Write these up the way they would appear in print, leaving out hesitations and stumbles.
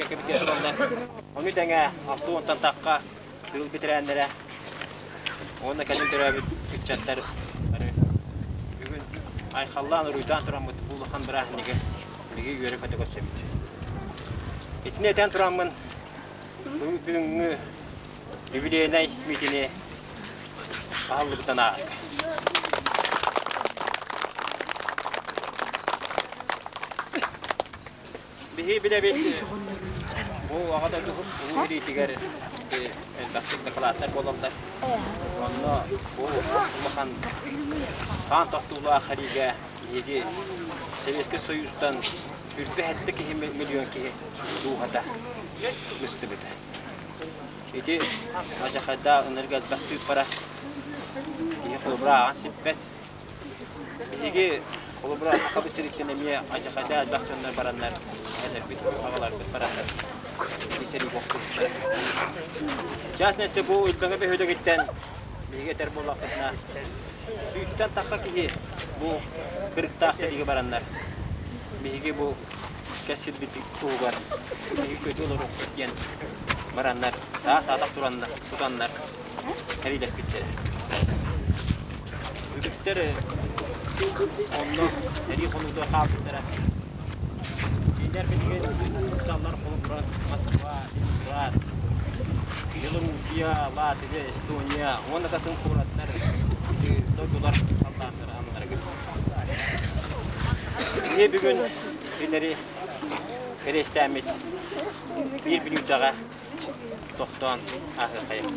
кэккэбитигэр тураллар. Ону тэҥэ 60-тан тахха тыыл бэтэрээннэрэ уонна кэлин төрөөбүт ыччаттар бары бүгүн айхаллаан-уруйдаан тураммыт бу улахан бырааһынньыгы биһиги үөрэ-көтө көрсөбүт. Итини этэн тураммын бүгүҥҥү юбилейнай миитини аһыллыбытынан ааҕарга. Биһи билэбит, бу Аҕа дойду улуу сэриитигэр элбэхтик дакылааттар буолаллар. Онно бу улахан хаан тохтуулаах сэриигэ биһиги Советскай Союзтан 27 киһи миллион киһи дууһата быстыбыта. Ити алдьархайдаах ынырык элбэх сыыппара киһи холобура ааҕан сиппэт. Биһиги холобура Сахабыт сириттэн эмиэ алдьархайдаах элбэх дьоннор бараннар, эһэлэрбит, аҕаларбыт бараннар ити сэриигэ охтубуттар. В частности, бу Илбэҥэ бөһүөлэгиттэн биһиги этэр буоллахпытына, сүүстэн тахса киһи бу кырыктаах сэриигэ бараннар, биһиги бу кэскилбит туһугар биһиги үчүгэйдик олоруохпут диэн бараннар, саа-саатах тураннар, тутаннар сэриилэспиттэрэ. Үгүстэр онно сэрии хонуутугар хаалбыттара. Кинилэр билигин сыталлар холобура Москва, Ленинград, Белоруссия, Латвия, Эстония уонна да атын куораттар дойдулар халлааннара аннарыгар. Кини бүгүн кинилэри кэриэстээммит биир бүлүүдэҕэ тохтоон ааһыаххайыҥ.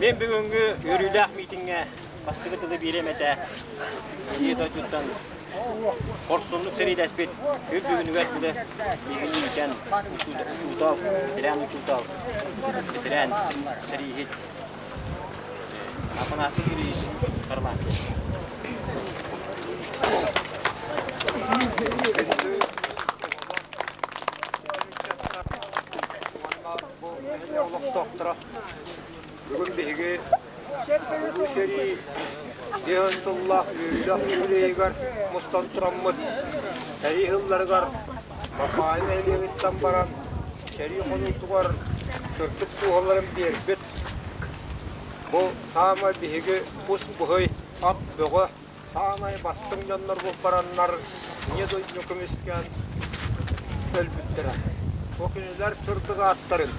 Мин бүгүҥҥү үөрүүлээх миитиҥҥэ бастакы тылы биэриэм этэ. Ийэ дойдуттан хорсуннук сэриилэспит күн бүгүнүгэр дылы миигин иитэн учуутал, бэтэрээн учуутал, бэтэрээн сэрииһит Афанасий Юрьевич Харлампьев. Олохтоохторо бүгүн биһиги Улуу сэрии биэс сыллаах үөрүүлээх юбилейыгар мустан тураммыт сэрии сылларыгар Бапаайы нэһилиэгиттэн баран сэрии хонуутугар сырдык дууһаларын биэрбит бу саамай биһиги ус быһый ат бөҕө саамай бастыҥ дьоннор бараннар Ийэ дойдуну көмүскээн өлбүттэрэ. Бу кинилэр сырдык ааттарын,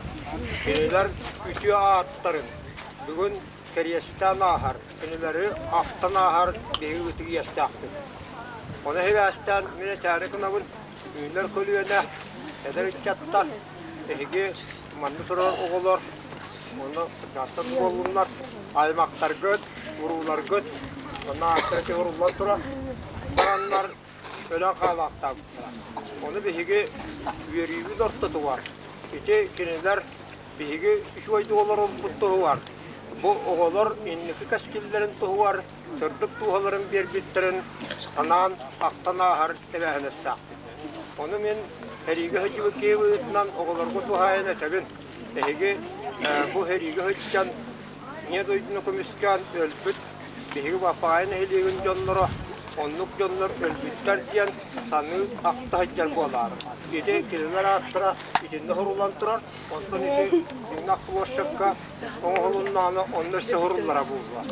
кинилэр үтүө ааттарын бүгүн кэриэстээн ааһар, кинилэри ахтан ааһар биһиги ытык иэстээхпит. Ону сибээстээн мин этээри гынабын, үүнэр көлүөнэ эдэр ыччаттар, эһиги манна турар оҕолор уонна кырдьаҕастар буоллуннар, аймахтаргыт, урууларгыт уонна ааттара урууллан турар бараннар өлөн хаалаахтаабыттара. Ону биһиги үөрүүбүт ортотугар ити кинилэр биһиги үчүгэйдик олорорбут туһугар, бу оҕолор инники кэскиллэрин туһугар сырдык дууһаларын биэрбиттэрин санаан, ахтан ааһар эбээһинэстээхпит. Ону мин сэриигэ сылдьыбыт киһи быһыытынан оҕолорго туһаайан этэбин. Эһиги бу сэриигэ сылдьан Ийэ дойдуну көмүскээн өлбүт биһиги Баппаҕайы нэһилиэгин дьонноро оннук дьоннор өлбүттэр диэн саныы ахта сылдьар буолаары. Ити кинилэр ааттара итиннэ суруллан турар, онтон ити Дьиҥнэх площадка оҥоһулуннаҕына онно өссө суруллара буолуо.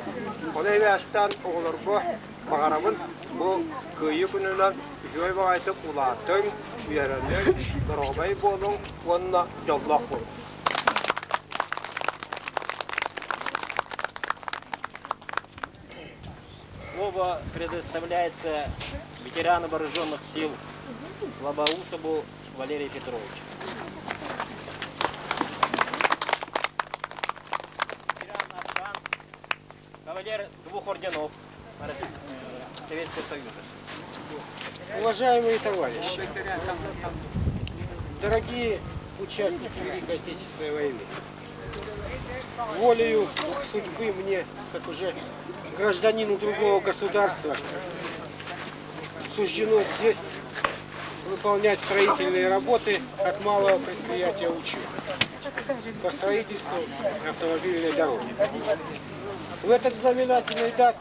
Ону эбээстээн оҕолорго баҕарабын бу Кыайыы күнүнэн үчүгэй баҕайытык улаатыҥ, үөрэниҥ, доруобай буолуҥ уонна дьоллоох буолуҥ. Слово предоставляется ветерану вооруженных сил Слабоусову Валерию Петровичу. Ветеран Афган, кавалер двух орденов Советского Союза. Уважаемые товарищи, дорогие участники Великой Отечественной войны, волею судьбы мне, как уже гражданину другого государства, суждено здесь выполнять строительные работы от малого предприятия «Учу» по строительству автомобильной дороги. В этот знаменательный дат,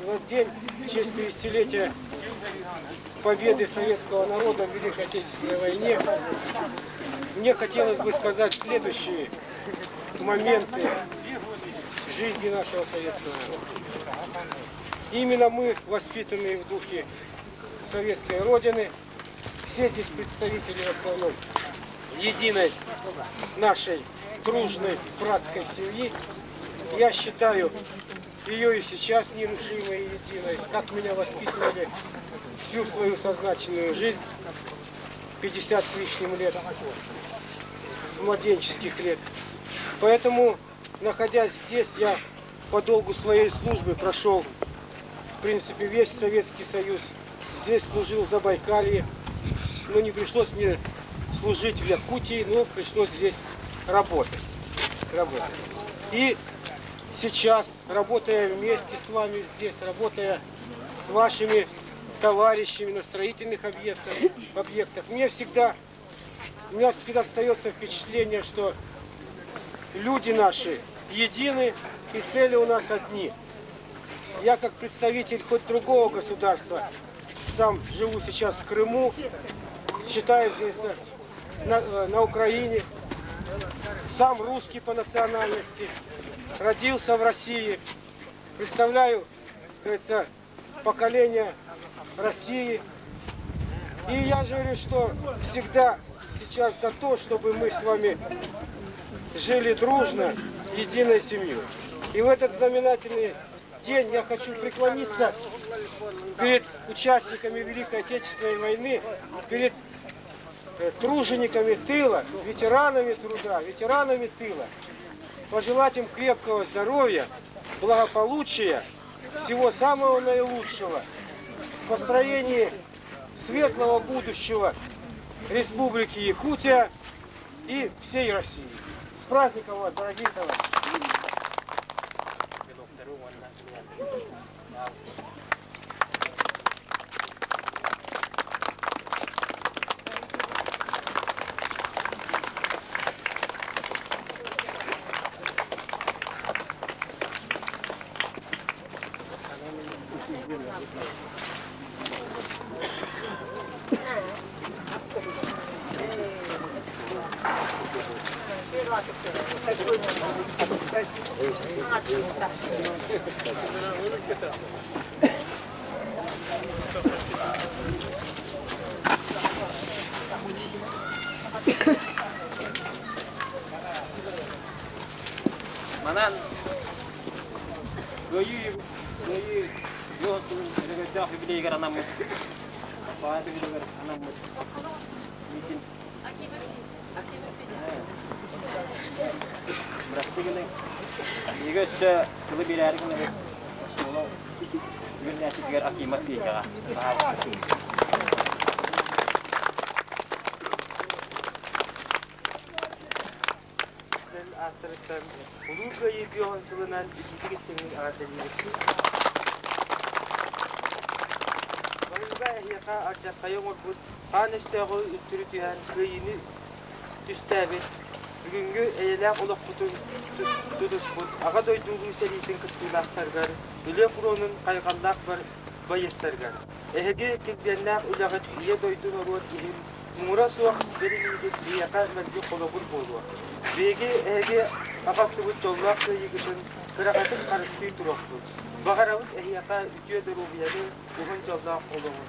в день, в честь 50-летия победы советского народа в Великой Отечественной войне, мне хотелось бы сказать следующие моменты жизни нашего советского народа. Именно мы, воспитанные в духе советской Родины, все здесь представители в основном единой нашей дружной братской семьи, я считаю ее и сейчас нерушимой и единой, как меня воспитывали всю свою сознательную жизнь, 50 с лишним лет, с младенческих лет. Поэтому, находясь здесь, я по долгу своей службы прошел, в принципе, весь Советский Союз. Здесь служил в Забайкалье, но не пришлось мне служить в Якутии, но пришлось здесь работать. работать. И сейчас, работая вместе с вами здесь, работая с вашими товарищами на строительных объектах, объектах мне всегда, у меня всегда остается впечатление, что люди наши едины и цели у нас одни. Я как представитель хоть другого государства, сам живу сейчас в Крыму, считаю здесь на, на Украине, сам русский по национальности, родился в России, представляю, говорится, поколение России. И я же говорю, что всегда сейчас за то, чтобы мы с вами жили дружно, единой семьей. И в этот знаменательный день я хочу преклониться перед участниками Великой Отечественной войны, перед тружениками тыла, ветеранами труда, ветеранами тыла. Пожелать им крепкого здоровья, благополучия, всего самого наилучшего в построении светлого будущего Республики Якутия и всей России. С праздником вас, дорогие товарищи! Манан Кыайыы Кыайыы сылын өрөгөйдөөх юбилейигэр анаммыт Баай юбилейигэр анаммыт митинг Бырастыы гыныҥ. Биһиги өссө тылы биэрээри гынабыт оскуола үөрэнээччитигэр Акимов Петяҕа. Ааттарыттан Улуу Кыайыы биоһун сылынан итиитик истиҥник эҕэрдэлиибит. Быйылга эһиэхэ алдьархайы оҥорбут хаан өстөөҕү үттүрү түһэн кыайыыны түстээбит, бүгүҥҥү эйэлээх олохпутун тутуспут Аҕа дойду Улуу сэриитин кыттыылаахтарыгар, үлэ фронун хайҕаллаах байыастарыгар, эһиги килбиэннээх үлэҕит Ийэ дойду норуот иһин муҥура суох бэриниигит биһиэхэ мэлдьи холобур буолуо. Биһиги эһиги аҕалсыбыт дьоллоох кыайыыгытын кыраҕатык харыстыы туруохпут. Баҕарабыт эһиэхэ үтүө доруобуйаны, уһун дьоллоох олоҕу.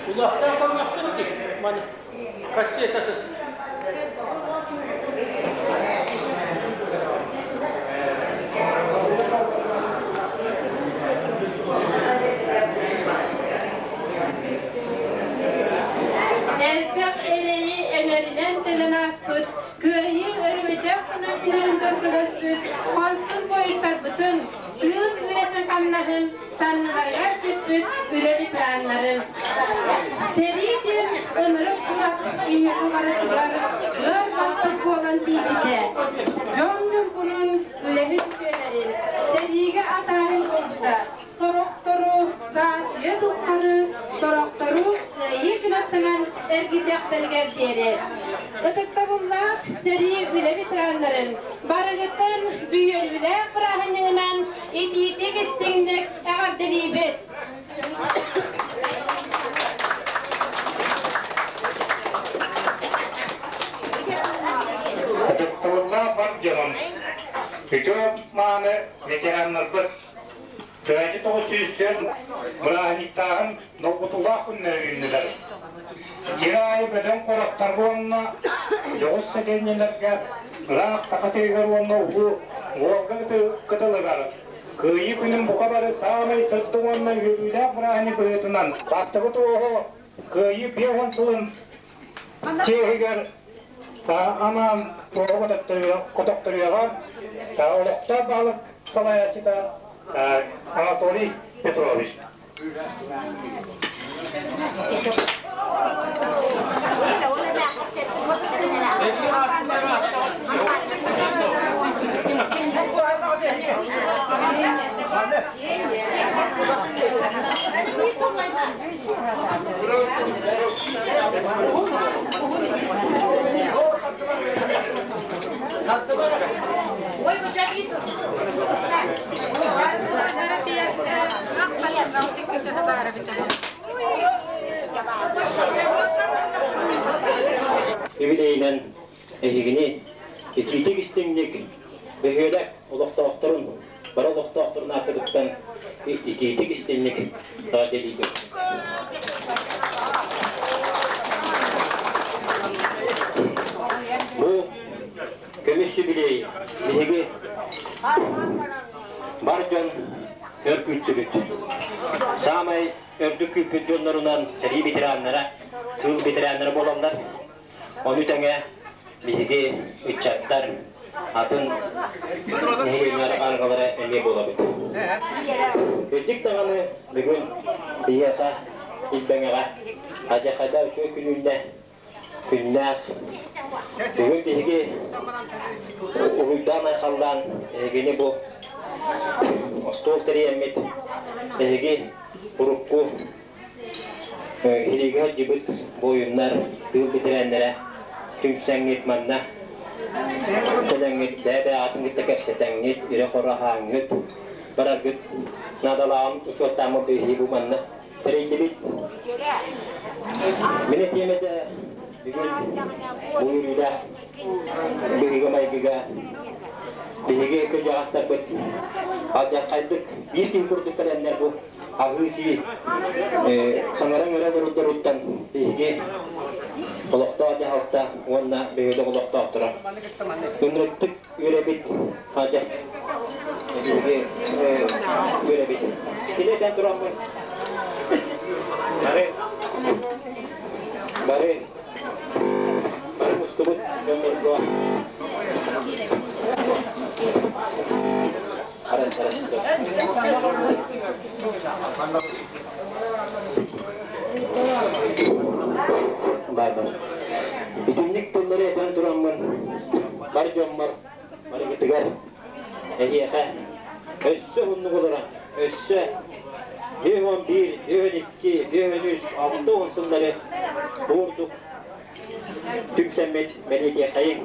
Улахсан көрүөххүт дии, маны кассетатын. Элбэх эрэйи элэринэн тэлэн ааспыт, кыайыы өрүөтэх күнүн көргөлөспүт хорсун буойуттарбытын, тыыл үлэтин-хамнаһын санныларыгар түспүт үлэ ветераннарын. Сэрии диэн ынырык сурах киһиэхэ барытыгар ыар баттык буолан тиийбитэ. Дьон ньургунун үлэһит үтүөлэрин сэриигэ атаарын буолбута. Сорохтору саас үйэ тухары, сорохтору кыайыы кынаттанан эргитиэхтэригэр диэри. Ытыктабыллаах сэрии үлэ ветераннарын барыгытын үөрүүлээх бырааһынньыгынан итиитик истиҥник эҕэрдэлиибит! Ытыктабыллаах бар дьонум, үтүө мааны ветераннарбыт Тыайы 904 бырааһынньыктааҕын долгутуулаах күннэрэ үүннүлэр. Сир аайы бөдөҥ куораттарга уонна дьоҕус сэлиэнньэлэргэ ыраах Саха сиригэр уонна Улуу Волга кытылыгар Кыайыы күнүн бука бары саамай сырдык уонна үөрүүлээх бырааһынньык быһыытынан бастакы туоһу Кыайыы 50 сылын чиэһигэр анаан туоһу котохторуоҕа олохтоох баһылык салайааччыта Анатолий Петрович. Юбилейинэн эһигини итиитик истиҥник бөһүөлэк олохтоохторун, бары олохтоохторун аатыгыттан итиитик истиҥник эҕэрдэлиибит. Бу көмүс юбилей биһиги бар дьон. өр күүттүбүт. Саамай үрдүк күүппүт дьоннорунан сэрии ветераннара, тыыл ветераннара буолаллар. Ону тэҥэ биһиги ыччаттар атын нэһилиэнньэлэр арҕалара эмиэ буолабыт. Үрдүк даҕаны бүгүн биһиэхэ Илбэҥэҕэ Адьахада үчүгэй күнүннэ күннээх. Бүгүн биһиги уруйдаан-айхаллаан эһигини бу остуол тэрийэммит эһиги урукку Иһириигэ сылдьыбыт буойуннар, тыыл бэтэрээннэрэ түмсэҥҥит манна кэлэҥҥит, бэйэ-бэйэҕитин кытта кэпсэтэҥҥит, ирэ-хоро аһааҥҥыт, бараргыт наадалааҕын учуоттааммыт биһиги бу манна тэрийдибит. Мин этиэм этэ, бүгүн бу үөрүүлээх быһыыга-майгыга биһиги кырдьаҕастарбыт алдьархайдык биир киһи курдук кэлэннэр бу аһыы-сии саҥаран-өрө олорордоруттан биһиги олохтоох дьаһалта уонна бөһүөлэк олохтоохторо ынырыктык үөрэбит хадьа биһиги үөрэбит. Кини этэн тураммын бары бары бары мустубут дьоннорго Итинник тыллары этэн тураммын, бар дьоммор барыгытыгар эһиэхэ өссө уһуннук олорон, өссө 51, 52, 53, 60 сыллары буурдук түмсэммит бэлиэтиэхэйиҥ.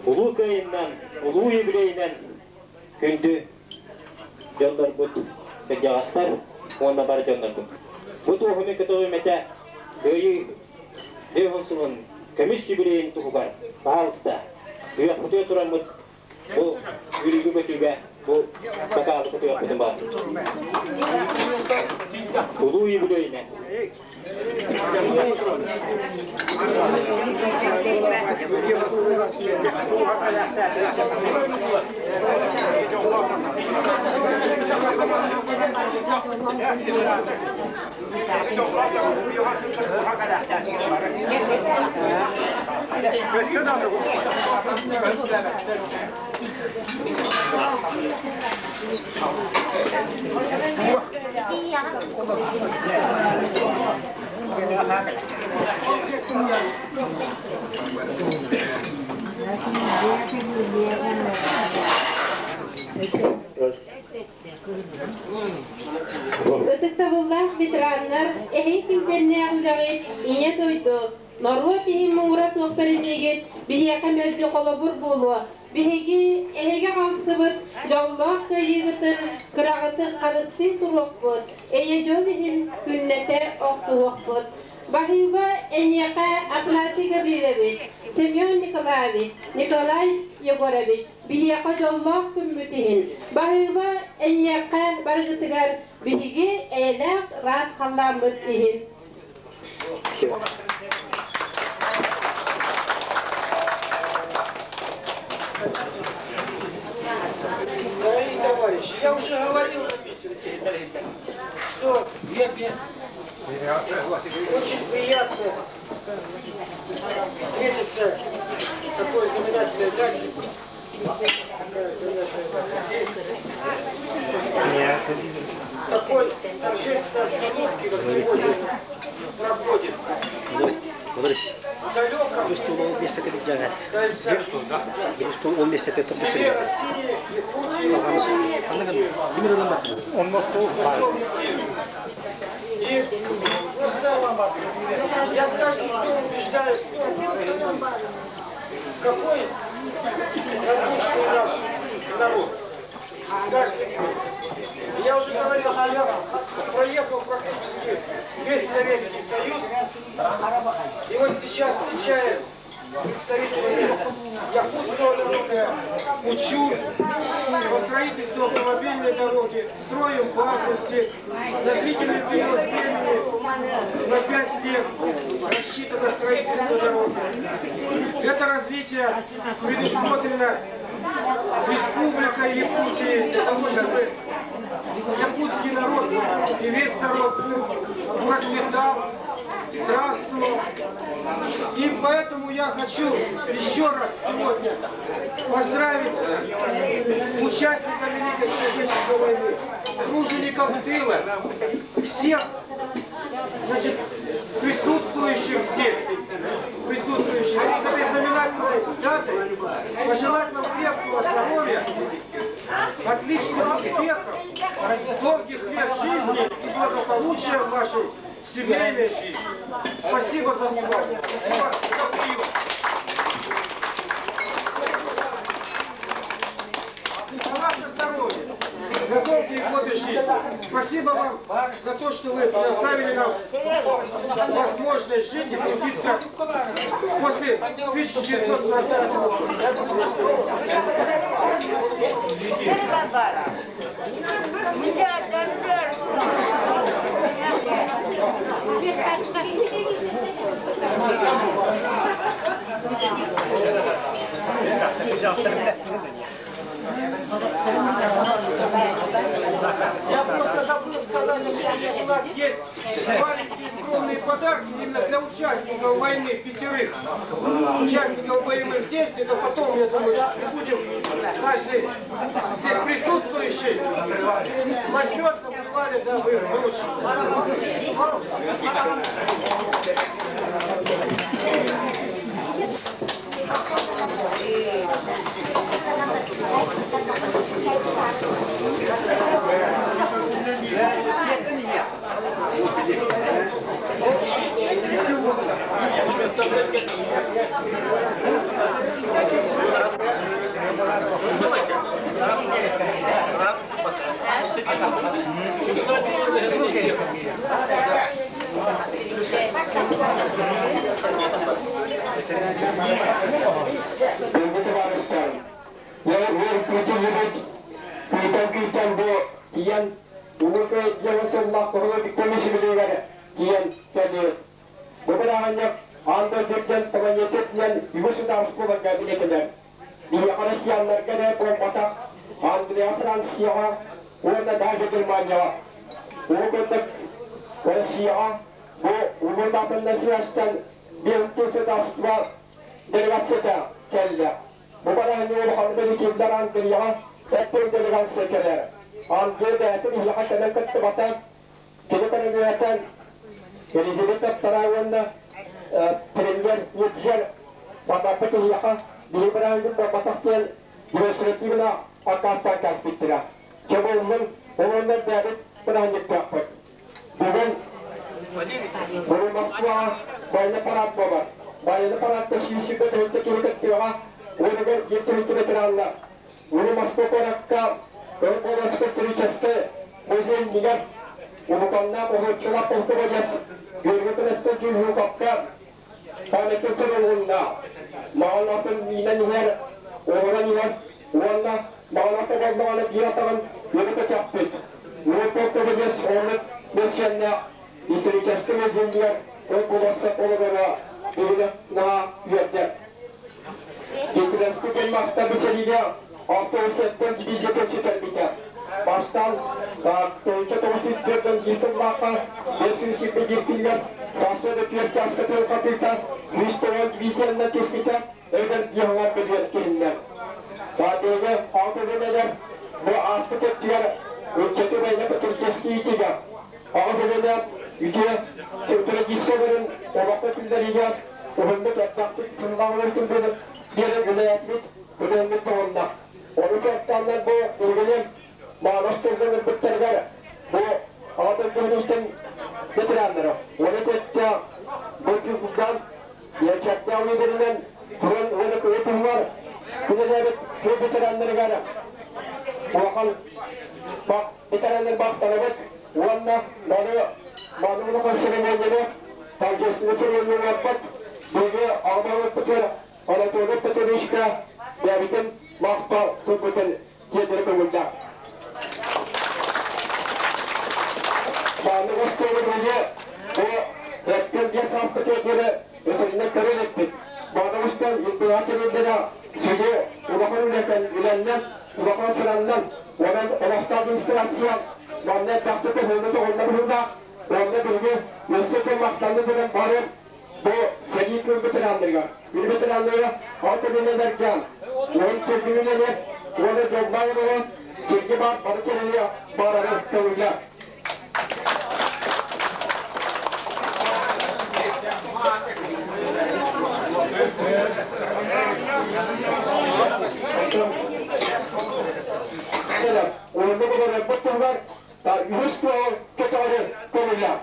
Улуу Кыайыннан, улуу юбилейынан күндү дьоннорбут, кырдьаҕастар уонна бары дьоннорбут. Бу туоһуну көтөҕүм этэ Кыайыы 50 сылын көмүс юбилейын туһугар, пожалуйста, үөхпүтүгэр тураммыт бу үөрүүгү көтүүгэ бу бакаалы көтүөхпүтүн баар. Улуу юбилейинэн! Ытыктабыллаах ветераннар, эһиги килбиэннээх үлэҕит Ийэ дойду, норуот иһин муҥура суох бэриниигит биһиэхэ мэлдьи холобур буолуо. Биһиги эһиги хаалсыбыт дьоллоох кыайыыгытын кыраҕытык харыстыы туруохпут, эйэ дьол иһин күннэтэ охсуһуохпут. Баһыыба эйиэхэ Афанасий Гаврильевич, Семен Николаевич, Николай Егорович биһиэхэ дьоллоох күммүт иһин, баһыыба эйиэхэ барыгытыгар биһиги эйэлээх ыраас халлааммыт иһин. Дорогие товарищи, я уже говорил на митинге, что очень приятно встретиться в такой знаменательной дате. Такая знаменательная дата. В такой торжественной обстановке, как сегодня проходит. В далеком селе России, Якутии, И просто я с каждым днем убеждаюсь в том, какой радушный наш народ. С каждым днем. И я уже говорил, что я проехал практически весь Советский Союз. И вот сейчас, встречаясь с представителями якутского народа, учу по строительству автомобильной дороги, строим базу здесь. За длительный период времени, на 5 лет, рассчитано строительство дороги. Это развитие предусмотрено Республикой Якутии для того, чтобы якутский народ и весь народ процветал, здравствовал. И поэтому я хочу еще раз сегодня поздравить участников Великой Отечественной войны, тружеников тыла, всех, значит, присутствующих здесь, присутствующих с этой знаменательной датой, пожелать вам крепкого здоровья, отличных успехов, долгих лет жизни и благополучия в вашей семейной жизни. Спасибо за внимание. Спасибо за прием. За ваше здоровье, за долгие годы жизни. Спасибо вам за то, что вы предоставили нам возможность жить и трудиться после 1945 года. Я просто забыл сказать, что у нас есть маленькие скромные подарки именно для участников войны, пятерых участников боевых действий, но потом, я думаю, что будем, каждый здесь присутствующий возьмет на привале, да, вы вручите. Күндү табаарыстар, үөр күүтүллүбүт күүтэн-күүтэн бу тиийэн Улуу Кыайыы сыллаах көмүс үбүлүөйүгэр тиийэн кэллибит. Бу бырааһынньык аан дойду үрдүнэн планетатынан үгүс судаарыстыбаларга бэлиэтэнэр. Биһиэхэ россияннарга эрэ буолбатах, Англия, Францияҕа уонна даже Германияҕа. Ол курдук Россияҕа бу улуу даатанан сибээстэн биир судаарыстыба делегацията кэллэ. Бу бараһынньык улахан бэлиэтииллэр Англияҕа эттэр делегация кэлэр. Англия бэйэтин иһиэхэ кэлэн кыттыбата, кини көрүҥүөтэн Елизавета II уонна премьер Ниджер Батаппыт иһиэхэ биһи бырааһынньык буолбатах диэн демонстративно аккаастаан кээспиттэрэ. Чэ буоллун, ол оннор бэйэбит бырааһынньыктаахпыт. Бүгүн Бүгүн Москваҕа военный парад буолар. Военный парадка 120 тыһыынча киһи кыттыаҕа, уонугар биир тыһыынча ветераннар. Улуу Москва куоракка Өлболоска историческай музей иннигэр Улуканнаах уһууччулаах полководец Георгий Константин Жуковка памятник туруорулунна. Маҕан атын миинэн иһэр, олорон иһэр уонна маҕан ата буоллаҕына биир атаҕын өрө көтөхпүт. Улуу полководец оннук мөссүөннээх историческай музейыгар Өлболоссок олороро биһиги наһаа үөрдэр. Гитлерскэй курмахта бу сэриигэ автобусеттан дивизия сүтэрбитэ. Бастаан 1944 сыллаахха 521 күннэр сарсыарда түөрт чааска тыал хатыыта 190 дивизиянна түспүтэ эбэтэр дьиэҕэр бэлиэр киһиннэр. Саатыыга аҕа бу ааспыт өттүгэр ыччаты военно патриотический иитиигэ аҕа көлүөнэ үтүө традицияларын олоххо киллэриигэ уһуннук элбэхтик сыллаҕалар биэрэн үлэлээтибит, үлэммит тоҕунна. Ону кэптааннар бу биһигини Маанас тылгын ылбыттарыгар бу аҕа дойдуһун ветераннара. Оны кытта бу чугдан Ерчакта лидеринен туран уонна көйө туһугар үлэлээбит тыл ветераннарыгар улахан ветераннар бахтанабыт уонна маны маны улахан церемонияны торжественный церемония буолбат биһиги аҕабыппытыгар Анатолий Петровичка бэйэбитин махтал тылбытын тиэрдэрэ көҥүллээх. Мааны остуолу бу эттэн биэс ааспытыгар диэри өтөрүнэн көрө иликпит. Мааны устан императорлара сүдү улахан үлэтэн үлэннэн, улахан сыраннан, онон олохтоох администрация биһиги өссө да махталлы туран бары бу сэрии тыл ветераннарыгар, үлэ ветераннарыгар алтабилэлэргэ уон сэргилэлэр уонна дьоллоох олоҕу сиргэ баар бары кэрэни баарары көҥүллэр. Уонна олорорбут туһугар үһүс туоҕу көтөҕөрү көҥүллэр.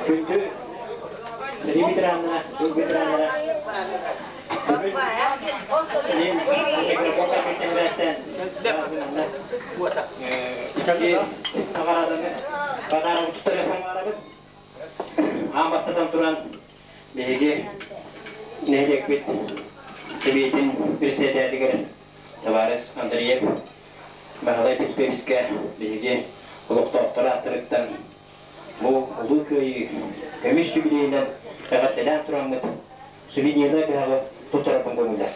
Күндү сэрии ветераннара, тыл ветераннара, бүгүн мин микрофон тэбээстэн ити наҕарааданы баҕарабыт туттарыахпын Аан бастатан туран биһиги нэһилиэкпит сэбиэтин председателигэр табаарыс Андреев Баһылай Петровичка биһиги олохтоохтор ааттарыттан бу Улуу Кыайыы көмүс юбилейынан эҕэрдэлээн тураммыт сувенирнай быһаҕы туттарарбын көҥүллэр.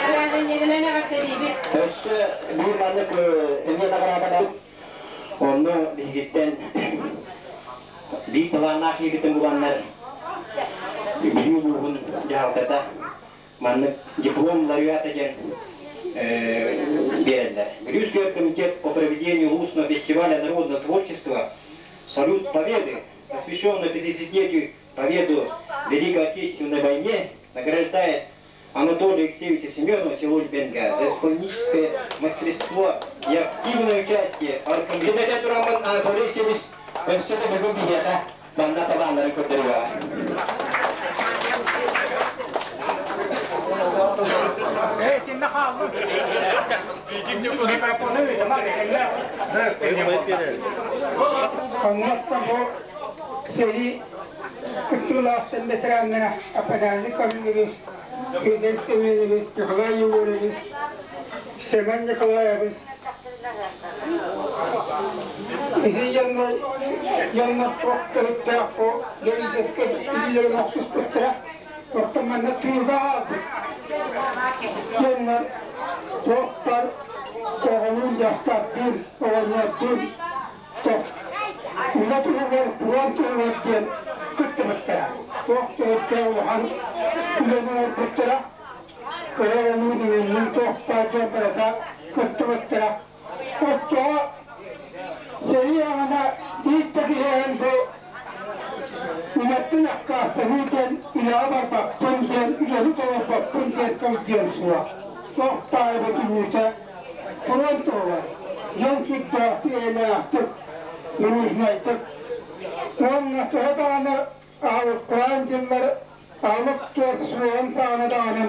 Бырааһынньыгынан эҕэрдэлиибит. Өссө биир маннык эмиэ наҕараадалар. Онно биһигиттэн биир талааннаах киһибитин буланнар Бүлүү улууһун дьаһалтата маннык диплом лауреата диэн биэрэллэр. Брюсский комитет по проведению устного фестиваля народного творчества «Салют Победы», посвященный 50-летию Победы в Великой Отечественной войне, награждает Анатолия Алексеевича Семенова село Лебенга за исполнительское мастерство и активное участие в тураммын Анатолий Алексеевич өссө да бүгүн биһиэхэ манна талааннарын көрдөрүөҕэ. Оннуттан бу сэрии кыттыылаахтан ветераннара Афанасий Корнилович, Федор Семенович, Николай Егорович, Семен Николаевич Ити дьоннор туох төрүттээх бу героическай илиилэрин охсуспуттара, оттон манна тыылга хаалбыт дьоннор туохтар оҕолуун дьахтардыын, оҕонньордуун Үлэ туһугар, куруон туһугар диэн кыттыбыттара. Туох төрүттээх улахан үлэни оҥорбуттара. Кыра оҕолуун иҥэннин туох баар дьон барыта кыттыбыттара. Оччоҕо сэрии аҕана биир да киһи эн бу үлэттэн аккаастаныы диэн үлэҕэ барбаппын диэн үлэни толорбоппун диэн тыл диэн суох. Туох баара бүтүннүүтэ Куруон туһугар дьон сүрдээхтик эйэлээхтик, дружнайдык уонна төһө даҕаны аһылыккалаан дьыллар аһылык суох суоҕун саҕана даҕаны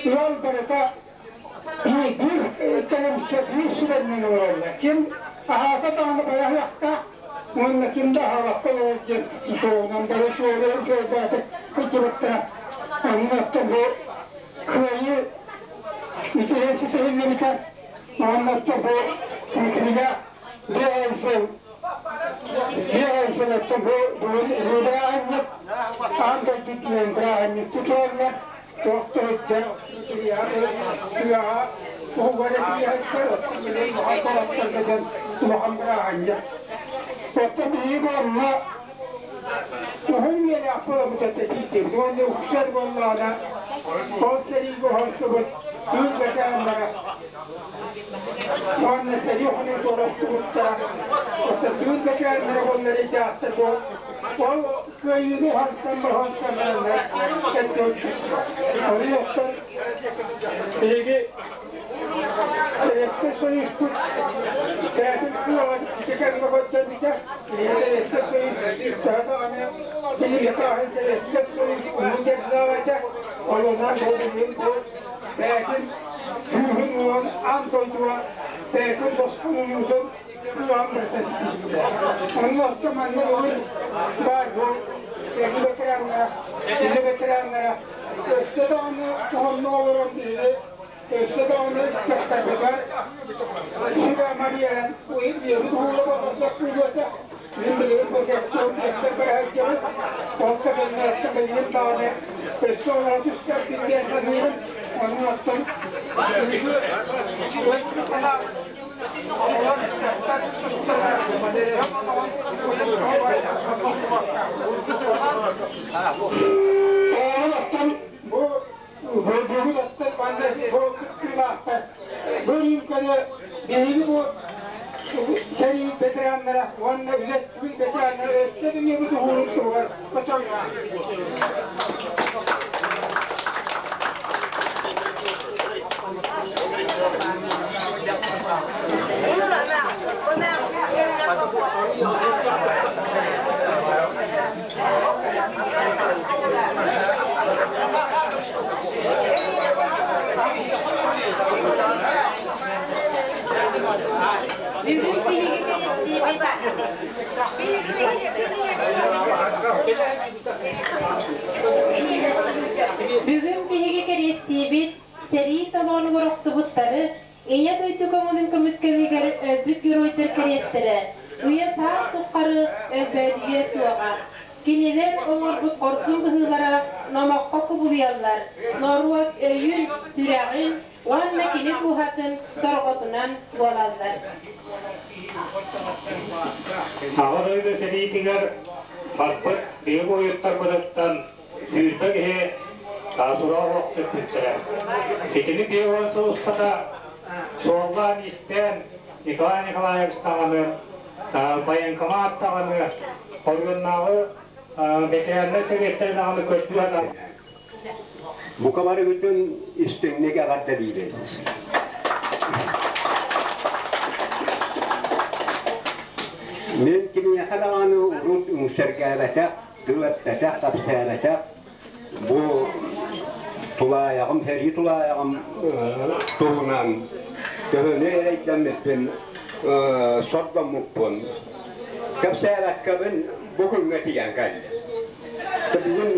ыал барыта биир кэлимсэ биир сүбэннэн олороллор. Ким аһаата даҕаны байаһыахтаах уонна ким да аһаабакка олорор диэн суоҕунан бары суолу үчүгэйдээтик сылдьыбыттара. Онно оттон бу Кыайыы үтүө ситиһиллибитэ уонна бу Дмитрийга биэһэн сыл өттө бу бүгүн бырааһынньык аан дойду үрдүнэн бырааһынньык тутуллар туох да иһиттэн тыаҕа уһугар этиэһэттэр улахан дьон улахан бырааһынньык. Оттон биһиги онно Уһун үйэлээх буолабыт этэ диитим уонна үксэр буоллаҕына ол сэриигэ оһорсубут тыыл бэтэрээннэрэ уонна сэрии хонуутугар охтубуттара оттон тыыл бэтэрээннэрэ буоллар итээхтэр буол ол кыайыыны уһансан уһансан бараннар Ону оттон биһиги Советскай Союзпут бэйэтин кыаҕын ити кэмҥэ көрдөрбүтэ. Советскай Союз төһө даҕаны билиҥҥи Советскай Союз улуу держава этэ, олунан бу билигин бу бэйэтин күүһүн уон аан дойдуга бэйэтин босхолонуутун кыаҕын барыта ситиспитэ. Онно оттон манна бүгүн баар бу сэрии ветераннара, үлэ ветераннара. ветераннара өссө даҕаны уһуннук олорон биһиги өссө даҕаны ыччаттарбытыгар сүбэ-ама биэрэн ийэбит уһуула буолбатах буолуо Мин билигин бу сектор бара сылдьабын. Ол да кэнниттэн билигин даҕаны өссө олоро түстэрбин диэн саныыбын. Онон оттон оттон бу бүгүн оттон манна бу кыттыылаахтар бу рюмканы биһиги бу сэрии ветераннара уонна үлэ ветераннара өссө дүнүйэбит уһуурун туһугар хочоҥҥа. Бүгүн биһиги кэлэстиибит Бүгүн биһиги кэриэстиибит сэрии толоонугар охтубуттары Ийэ дойду көҥүлүн көмүскэлигэр өлбүт геройдар кэриэстэрэ үйэ-саас тухары өлбөөдүйүө суоҕа. Кинилэр оҥорбут хорсун быһыылара номоххо кубулуйаллар, норуот өйүн, сүрэҕин уонна кини дууһатын сорҕотунан буолаллар. Аҕа дойду сэриитигэр барбыт биһиги буойуттарбытыттан 20 киһи сураҕа олох сүппүттэрэ. Итини 50 сыл устата суоллаан-иистээн Николай Николаевич даҕаны, военкомат даҕаны, оройуоннааҕы ветеринарнай сэбиэттэр даҕаны көрдүү сатаан Бука барыгытын истиҥник эҕэрдэлиибин. Мин киниэхэ даҕаны урут үҥсэргээбэтэх, тыл эппэтэх, кэпсээбэтэх бу тулаайаҕым, сэрии тулаайаҕым туһунан төһөнү эрэйдэммиппин, сордоммуппун кэпсээбэккэбин бу күҥҥэ тиийэн кэллим. Бүгүн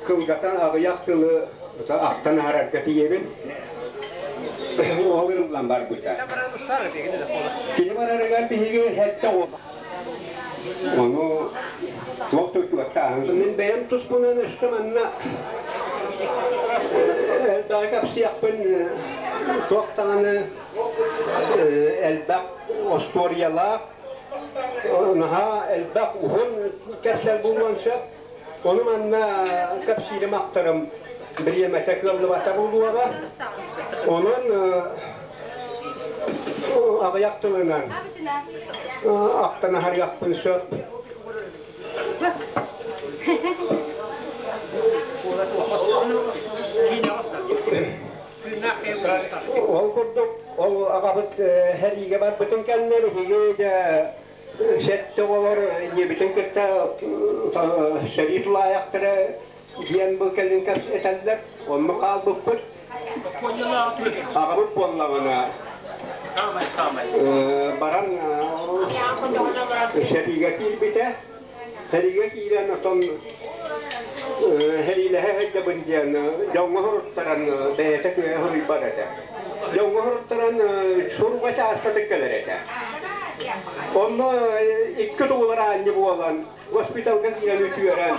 кылгатан аҕыйах тылы ахтан аһарарга тиийэбин. Ол ыллан барбыта. Кини барарыгар биһиги сэттэ уол. Ону туох туттубаттааһын. Мин бэйэм туспунан өссө манна элбэҕи кэпсиэхпин туох даҕаны элбэх остуоруйалаах наһаа элбэх уһун кэпсэл буолуон сөп. Ону манна кэпсиирим ахтарым бириэмэтэ кыаллыбата буолуоҕа. Онон аҕыйах тылынан ахтан аһарыахпын сөп. Ол курдук, ол аҕабыт сэриигэ барбытын кэннэ биһиги дьэ сэттэ оҕолор ийэбитин кытта сэрии тулаайахтара диэн бу кэлин этэллэр. Онно хаалбыппыт. Аҕабыт буоллаҕына баран сэриигэ киирбитэ. Сэриигэ киирэн отон сэриилэһэ сылдьабын диэн дьоҥҥо суруттаран бэйэтэ күөйэ суруйбат этэ. Дьоҥҥо суруттаран суруга чаастатык кэлэр этэ. Онно икки тугулар аанньа буолан госпиталга киирэн үтүөрэн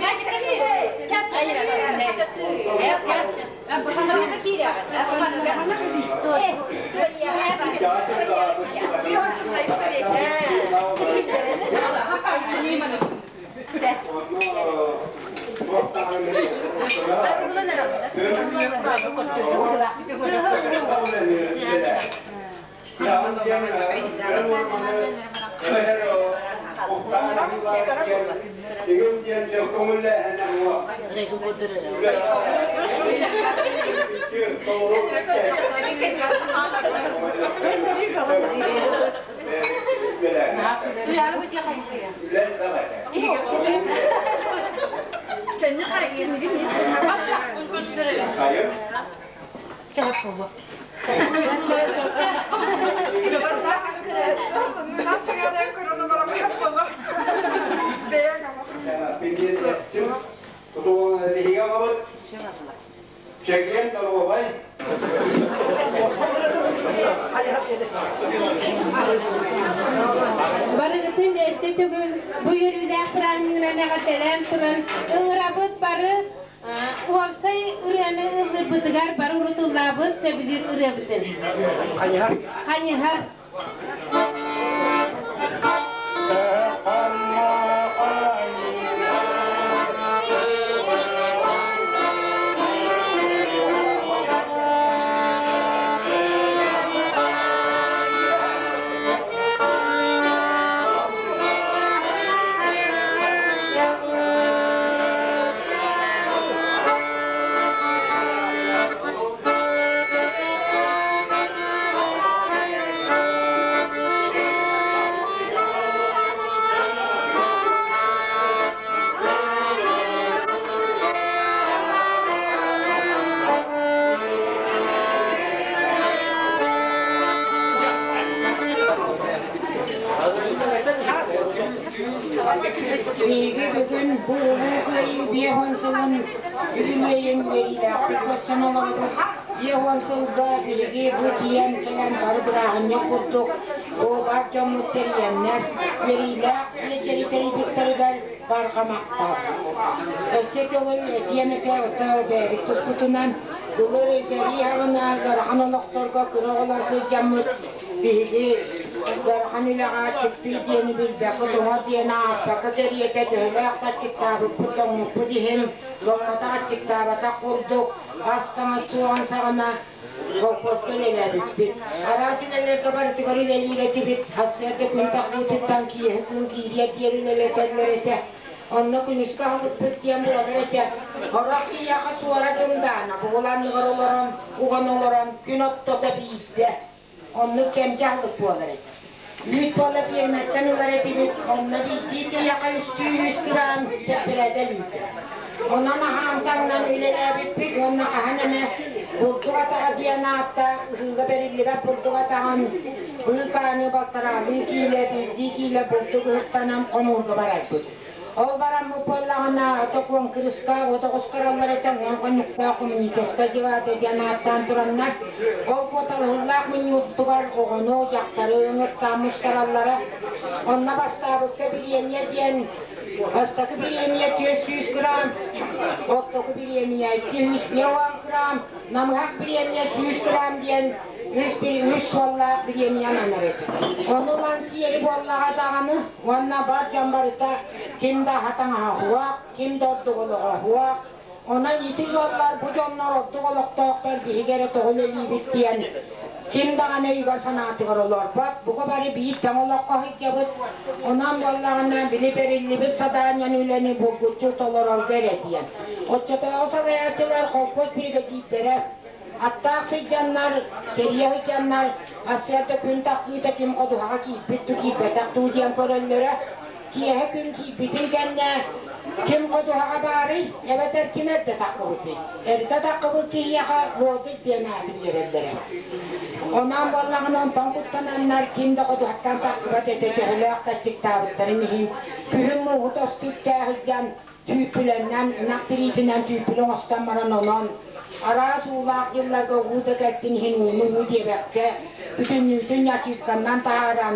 аҕабыт чэгиэн доруобай. Барыгытын өссө төгүл бу үөрүүлээх бырааһынньыгынан эҕэрдэлээн туран ыҥырабыт бары уопсай ырыаны ыллыырбытыгар бары урутуллаабыт сөбүлүүр ырыабытын. Хайыһар. Хайыһар. Биһиги бүгүн бу Улуу Кыайыы 50 сылын үбүлүөйүн үөрүүлээхтик көрсөн олоробут. 50 сылга биһиги бу тиийэн кэлэн бары бырааһынньык курдук бу бар дьоммут тэрийэннэр үөрүүлээх биэчэри тэрийбиттэригэр барҕа махтал. Өссө төгүл этиэм этэ ото бэйэбит туспутунан былыр сэрии аҕына ыарахан олохторго кыра оҕолор сылдьаммыт биһиги ыарахан үлэҕэ аччыктыы диэни билбэккэ тоҥор диэни ааспакка кэриэтэ төһөлөөх да аччыктаабыппыт тоҥмуппут иһин тоҥмотох аччыктаабатах курдук ас-таҥас суоҕун саҕана колхозка үлэлээбиппит. Араас үлэлэргэ барытыгар үлэлиир этибит. Сарсыарда күн тахсыытыттан киэһэ күн киириэр диэри үлэлэтэллэр этэ. Онно күнүскү аһылыкпыт диэн буолар этэ. Сорох киһиэхэ суора дындаана бугул анныгар олорон, уган олорон күн оттото биирдэ. Оннук кэмчи аһылык буолар этэ. Үүт буола пиэрмэттэн ылар этибит, онно биирдии киһиэхэ үстүү үс грамм сэппэрээтэл үүтэ. Онон аһаан таҥнан үлэлээбиппит уонна хаһан эмэ бурдук атаҕа диэн ааттаах ыһыыга бэриллибэт бурдук атаҕын быыкааны балтараалыы киилэ, биирдии киилэ бурдук ыһыктанан хомуурга барарбыт. Ол бараммыт буоллаҕына, отокуон кырыска отоҕустараллар этэ, уон хонуктаах коммуническай дьыалата диэн ааттаан тураннар, ол куоталаһыылаах мунньуутугар оҕону, дьахтары ыҥыртаан мустараллара. Онно бастаабыкка бириэмийэ диэн бастакы бириэмийэ 400 грамм, ортоку бириэмийэ 250 грамм, намыһах бириэмийэ 100 грамм диэн үс, үс суоллаах бириэмийэ ананар этэ. Ону ылан сиэри буоллаҕа даҕаны уонна бар дьон барыта ким да аһа-таҥаһа суох, ким да ордук олоҕо суох. Онон ити ыаллар бу дьоннор ордук олохтоохтор биһиги эрэ тоҕо үлэлиибит диэн ким даҕаны өйүгэр-санаатыгар олорбот. Бука бары биир тэҥ олоххо сылдьабыт. Онон буоллаҕына били бэриллибит садаанньаны үлэни булгуччу толорорго эрэ диэн. Оччотооҕу салайааччылар холкуос биригэдьиирдэрэ Аттаах сылдьаннар, кэрийэ сылдьаннар, сарсыарда күн тахсыыта ким ходуһаҕа киирбит дуу, киирбэтэх дуу диэн көрөллөрө. Киэһэ күн киирбитин кэннэ ким ходуһаҕа баарый, эбэтэр ким эрдэ таххыбытый? Эрдэ таххыбыт киһиэхэ лодырь диэн ааты биэрэллэрэ. Онон буоллаҕына онтон куттананнар ким да ходуһаттан таххыбат этэ төһөлөөх да аччыктаабыттарын иһин күһүн мууһу тосту үктээх сылдьан түүппүлэннэн, ынах тириитинэн түүппүлэ оҥостон баран онон араас уулаах дьылларга уу да кэлтин иһин ууну уу диэбэккэ бүтүннүүтүн ньачыыкканнан таһааран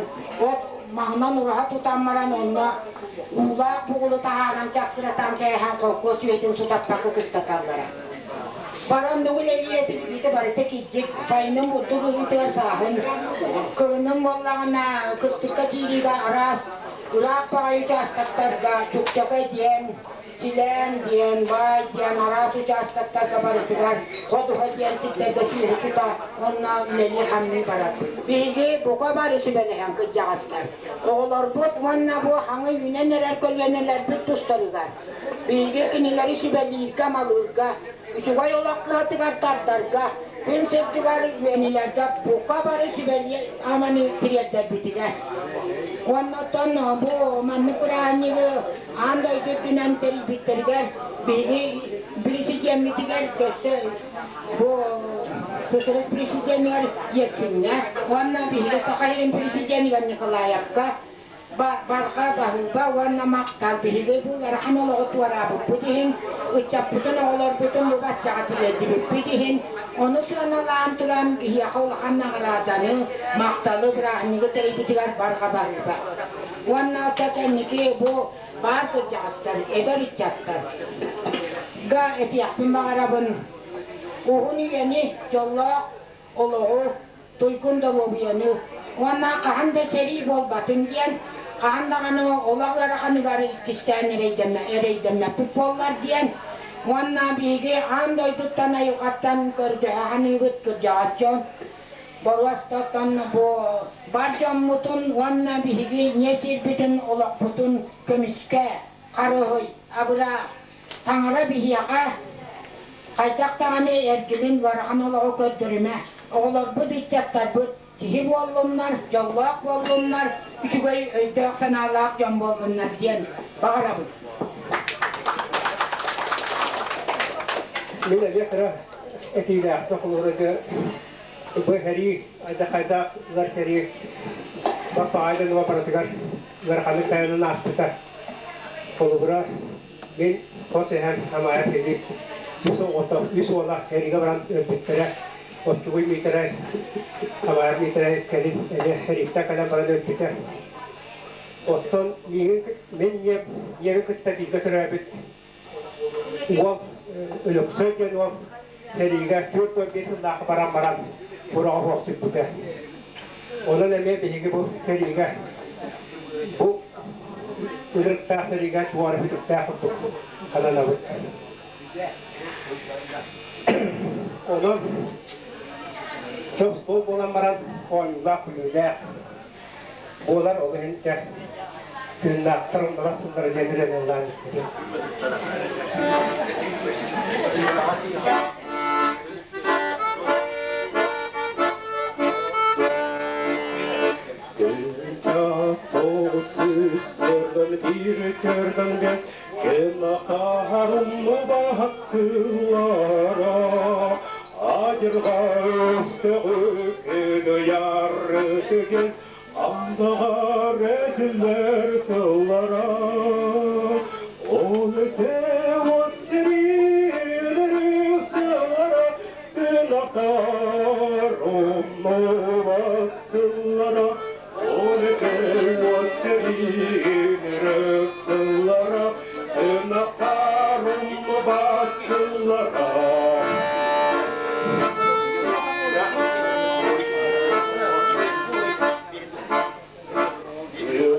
от маһынан ураһа тутан баран онно уулаах бугулу таһааран чаккыратан кээһэн холкуос үйэтин сутаппакка кыстаталлара. Баран нугу үлэлиир этибит барыта кирдьик сайынын бурдук ыһыытыгар сааһын кыһынын буоллаҕына кыстыкка киириигэ араас Ыраах баҕайы учаастактарга Чукчакай диэн, Силээн диэн, Баай диэн араас учаастактарга барытыгар ходуһа диэн сирдэргэ сүөһү тута уонна үлэлии-хамныы барар. Биһиги бука бары сүбэлэһэн кырдьаҕастар, оҕолорбут уонна бу хаҥы үүнэн эрэр көлүөнэлэрбит тустарыгар биһиги кинилэри сүбэлииргэ-амалыырга, үчүгэй олох кыһатыгар тардарга, күн сырдыгар үөнүлэргэ бука бары сүбэлии-аманы тириэрдэрбитигэр. Уонна оттон бу маннык бырааһынньыгы аан дойду үрдүнэн тэрийбиттэригэр биһиги президеммитигэр өссө бу СССР президенигэр Ельциҥҥэ уонна биһиги Саха сирин президенигэр Николаевка. Барҕа баһыыба уонна махтал биһиги бу ыарахан олоҕу туораабыппыт иһин, ыччаппытын, оҕолорбутун бу баччаҕа тириэрдибиппит иһин, ону сыаналаан туран биһиэхэ улахан наҕарааданы, махталы, бырааһынньыгы тэрийбитигэр барҕа баһыыба. Уонна оттон кэнники бу баар кырдьаҕастар, эдэр ыччаттар га этиэхпин баҕарабын, уһун үйэни, дьоллоох олоҕу, туйгун доруобуйаны уонна хаһан да сэрии буолбатын диэн, хаһан даҕаны олох ыараханыгар иккистээн эрэйдэммэппит буоллар диэн уонна биһиги аан дойдуттан айылҕаттан көрдөһө саныыбыт кырдьаҕас дьон боруостаттан бу бар дьоммутун уонна биһиги ийэ сирбитин олохпутун көмүскээ, харыһый, абыраа, Таҥара биһиэхэ хайдах даҕаны эргилин ыарахан олоҕу көрдөрүмэ. Оҕолорбут, ыччаттарбыт киһи буоллуннар, дьоллоох буоллуннар, үчүгэй өйдөөх-санаалаах дьон буоллуннар диэн баҕарабын. Мин эмиэ кыра этиилээхпин холобура бу сэрии хайдах ылар сэрии баппаҕайдан ыла барытыгар ыараханнык тайанан ааспыта. Холобура Мин хос эһэм Амара Филипп үс оҕото, үс уола сэриигэ баран өлбүттэрэ. Оччугуй Миитэрэй, Амара Миитэрэй кэлин эмиэ сэрииттэн кэлэн баран өлбүтэ. Оттон миигин, мин ийэм, ийэбин кытта бииргэ төрөөбүт уол Өлөксөй диэн уол сэриигэ 45 сыллаахха баран баран бураҕа суох сүппүтэ. Онон эмиэ биһиги бу сэриигэ бу ынырыктаах сэриигэ туора сүтүктээх курдук сананабыт. Онон сөп буолан баран оонньуулаах-күлүүлээх буолар ол иһин дьэ тыыннаахтар оннугар сыллара диэн ырыаныллаан испитим. Bir көрдөнгө Кынахарымы Адырға өстігі күні ярытыген Андағар әділер сыллара Ол өте от сирилер сыллара Тынақтар ұмнуат сыллара Ол өте от сирилер сыллара Тынақтар ұмнуат сыллара.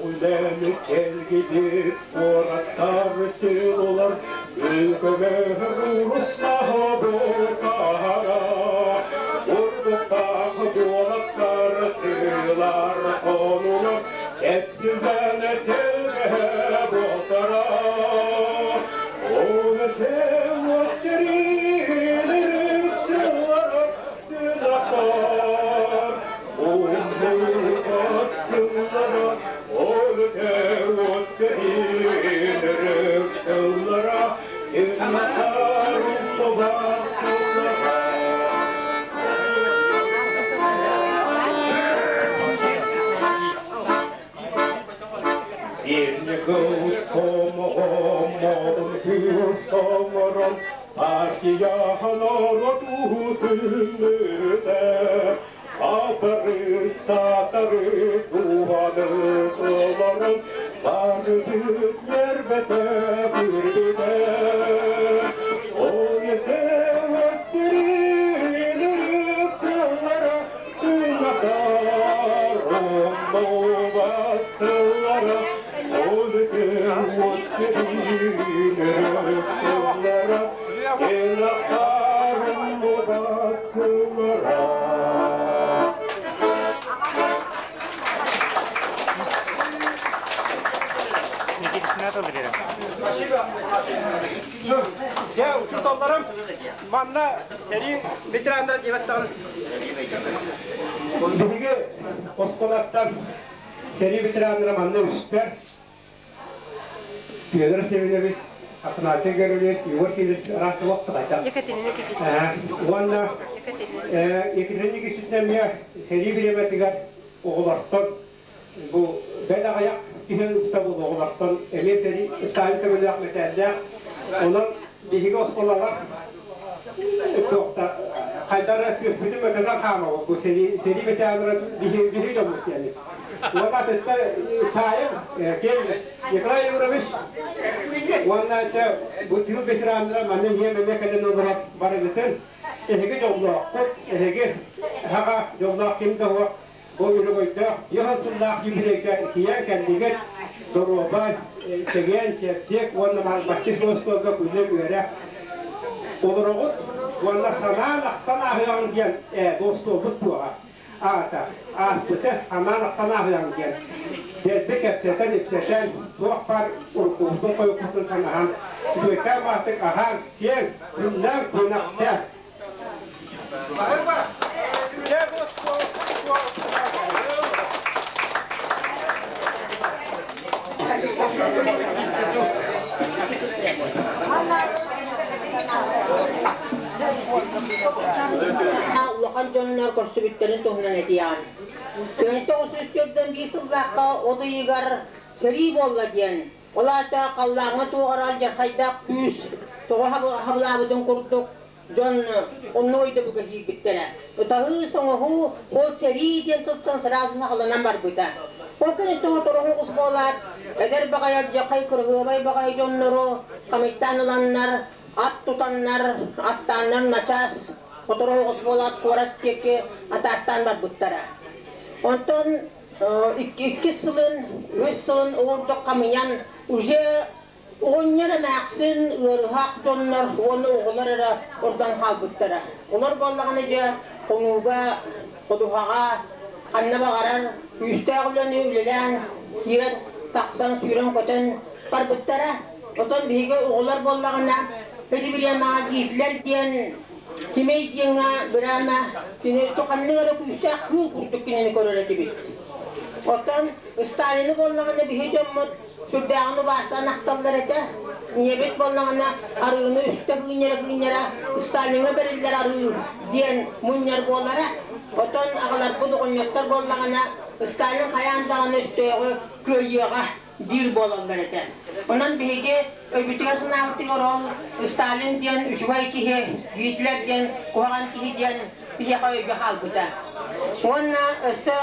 Үлән келгидик куораттар сыллар Үлкөмөр урустаһы бутаһара Урдуктах буолаттар сылар хонулар Кэпсилбэн телгэһэ буотара Ол телот сирилер сыллара Тынахтар умнубат сыллара Ол телот сирилер сыллара Тынахтар умнубат сыллара. Партия норуоту түмүтэ, Атары сатары дубаны кыларын, Бары бүт нербете бүрбүтэ. Ол ете өтсүрүлүрүк сыллара, Тынатар умнубат сыллара, Ол ете өтсүрүлүрүк сыллара, Тынатар умнубат сыллара. Спасибо. Дьэ, учууталларым манна сэрии ветераннара диэбэттэҕин. Биһиги оскуолаттан сэрии ветераннара манна үстэр. Федор Семенович, Афанасий Гаврильевич, Егор Сидорович араас туох Екатерина Никитична. Уонна Екатерина Никитична эмиэ сэрии бириэмэтигэр оҕолортон бу бэл аҕыйах киһи ылбыта буолуо оҕолортон эмиэ сэрии Сталин көмөлөөх мэтээллээх. Онон биһиги оскуолаҕа туохта хайдах эрэ түөспүтүн мөтөтөн хаамабыт бу сэрии сэрии ветераннара биһиги биһиги дьоммут диэни. Уонна атыттар таайым ким Николай Егорович уонна дьэ бу тыыл ветераннара манна ийэм эмиэ кэлэн олорор барыгытын эһиги дьоллооххут, эһиги аҕа дьоллоох ким да суох бу өрөгөйдөөх 50 сыллаах юбилейга тиийэн кэллигит, доруобай, чэгиэн, чэбдик уонна баччы суостуолга күнү үөрэ олороҕут уонна санаан ахтан ааһыаҕыҥ диэн дуостуолбут туоҕа. Аата, ааспыты анаан ахтан ааһыаҕыҥ диэн дэлби кэпсэтэн-ипсэтэн, туох баар уруккубутун-хойуккутун санаһан, үчүгэйкээн баҕатык аһаан-сиэн, күннээн күөнэхтээн. Улахан дьоннор көрсүбүттэрин туһунан этиэҕим. 1941 сыллаахха от ыйыгар сэрии буолла диэн, ол аата халлааҥҥа туох эрэ алдьархайдаах күүс тоҕо хабылаабытын курдук дьон оннук өйдөбүлгэ киирбиттэрэ. Ытаһыы-соҥоһуу ол сэрии диэн тылтан сразу саҕаланан барбыта. Ол кэнниттэн сотору соҕус буолаат, эдэр баҕайы алдьархай кырыһыабай баҕайы дьоннору хамыйтаан ыланнар, ат тутаннар, аттааннар начаас сотору соҕус буолаат куорат диэки атаартаан барбыттара. Онтон иккис сылын, үһүс сылын уурдук хамыйан уже Оҕонньор эмээхсин, ыарыһах дьоннор уонна оҕолор эрэ ордон хаалбыттара. Олор буоллаҕына дьэ хонууга, ходуһаҕа ханна баҕарар күүстээх үлэни үлэлээн киирэн тахсан сүүрэн-көтөн барбыттара. Оттон биһиги оҕолор буоллаҕына Педибириэмэҕэ Гитлер диэн Тимей диэҥҥэ быраама кини ханнык эрэ күүстээх кыыл курдук кинини көрөр этибит. Оттон Сталины буоллаҕына биһи дьоммут Сүрдээҕин убаастаан ахталлар этэ. Ийэбит буоллаҕына арыыны үстэ кыынньара-кыынньара Сталиҥҥа бэриллэр арыы диэн мунньар буолара. Оттон аҕаларбыт оҕонньоттор буоллаҕына Сталин хайаан даҕаны өстөөҕү кыайыаҕа диир буолаллар этэ. Онон биһиги өйбүтүгэр-санаабытыгар ол Сталин диэн үчүгэй киһи, Гитлер диэн куһаҕан киһи диэн биһиэхэ өйгө хаалбыта. Уонна өссө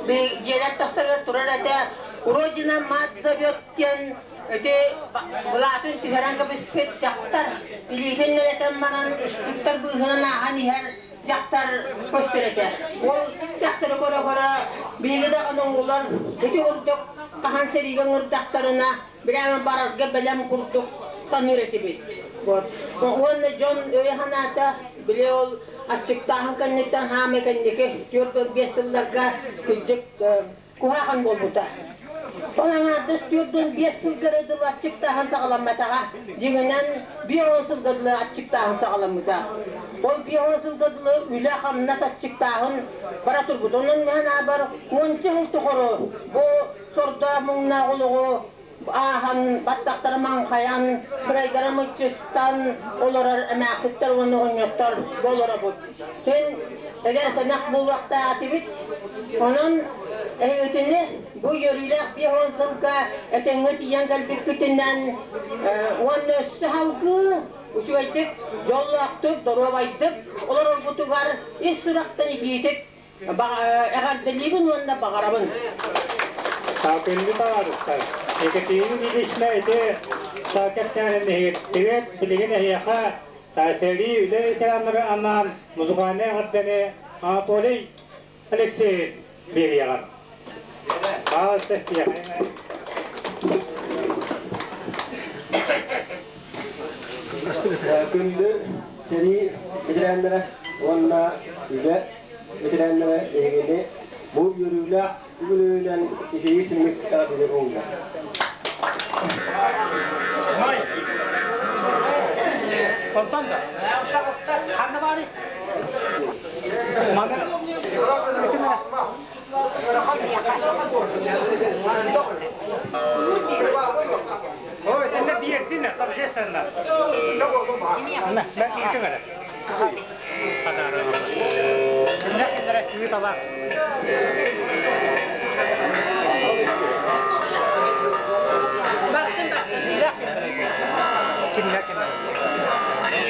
дьиэлэр тастарыгар турар этэ Родина мать зовет диэн ити былаатын түһэрэн кэбиспит дьахтар илиитин нэлэтэн баран ыстыктар быыһынан ааһан иһэр дьахтар көстөр этэ. Ол дьахтары көрө-көрө биһиги даҕаны оҕолор ити курдук хаһан сэриигэ ыҥырдахтарына Бирээҥи барарга бэлэм курдук саныыр этибит. Вот. Уонна дьон өйө-санаата били ол аччыктааһын кэнниттэн хаамай кэнники 45 сылларга кырдьык куһаҕан буолбута. Ол аҥаардас 45 сылга эрэ дылы аччыктааһын саҕаламматаҕа. Дьиҥинэн, 50 сылга дылы аччыктааһын саҕаламмыта. Ол 50 сылга дылы үлэ-хамнас аччыктааһын бара турбут. Онон мин санаабар, уонча сыл тухары бу Сордоох муҥнаах олоҕу ааһан, баттахтара маҥхайан, сырайдара мыччыстан олорор эмээхситтэр уонна оҕонньоттор олоробут. Син эдэр сэнэх буолуохтаах этибит. Онон эһигитини бу үөрүүлээх 50 сылга этэҥҥэ тиийэн кэлбиккитинэн уонна өссө салгыы үчүгэйдик, дьоллоохтук, доруобайдык олороргутугар ис сүрэхтэн итиитик Эҕэрдэлиибин уонна баҕарабын. Күндү табаарыстар, Екатерина Ильична ити кэпсээнин иһиттигит, билигин эһиэхэ сэрии үлэ ветераннары анаан музыкальнай эҕэрдэни Анатолий Алексеевич биэриэҕэ. Пожалуйста, истиэхэ. Күндү сэрии ветераннара уонна үлэ ветераннара биһигини бу үөрүүлээх үбүлүөйүнэн итии симик эҕэрдэлэр уунна. Онтон да ханна баарый? Маны Ой, тэннэ биэрдин, торжественно. На, на, итин эрэ. Тэннэ күүт ала. Кимнээх кимнэрэй бу? Кимнээх кимнэрэй?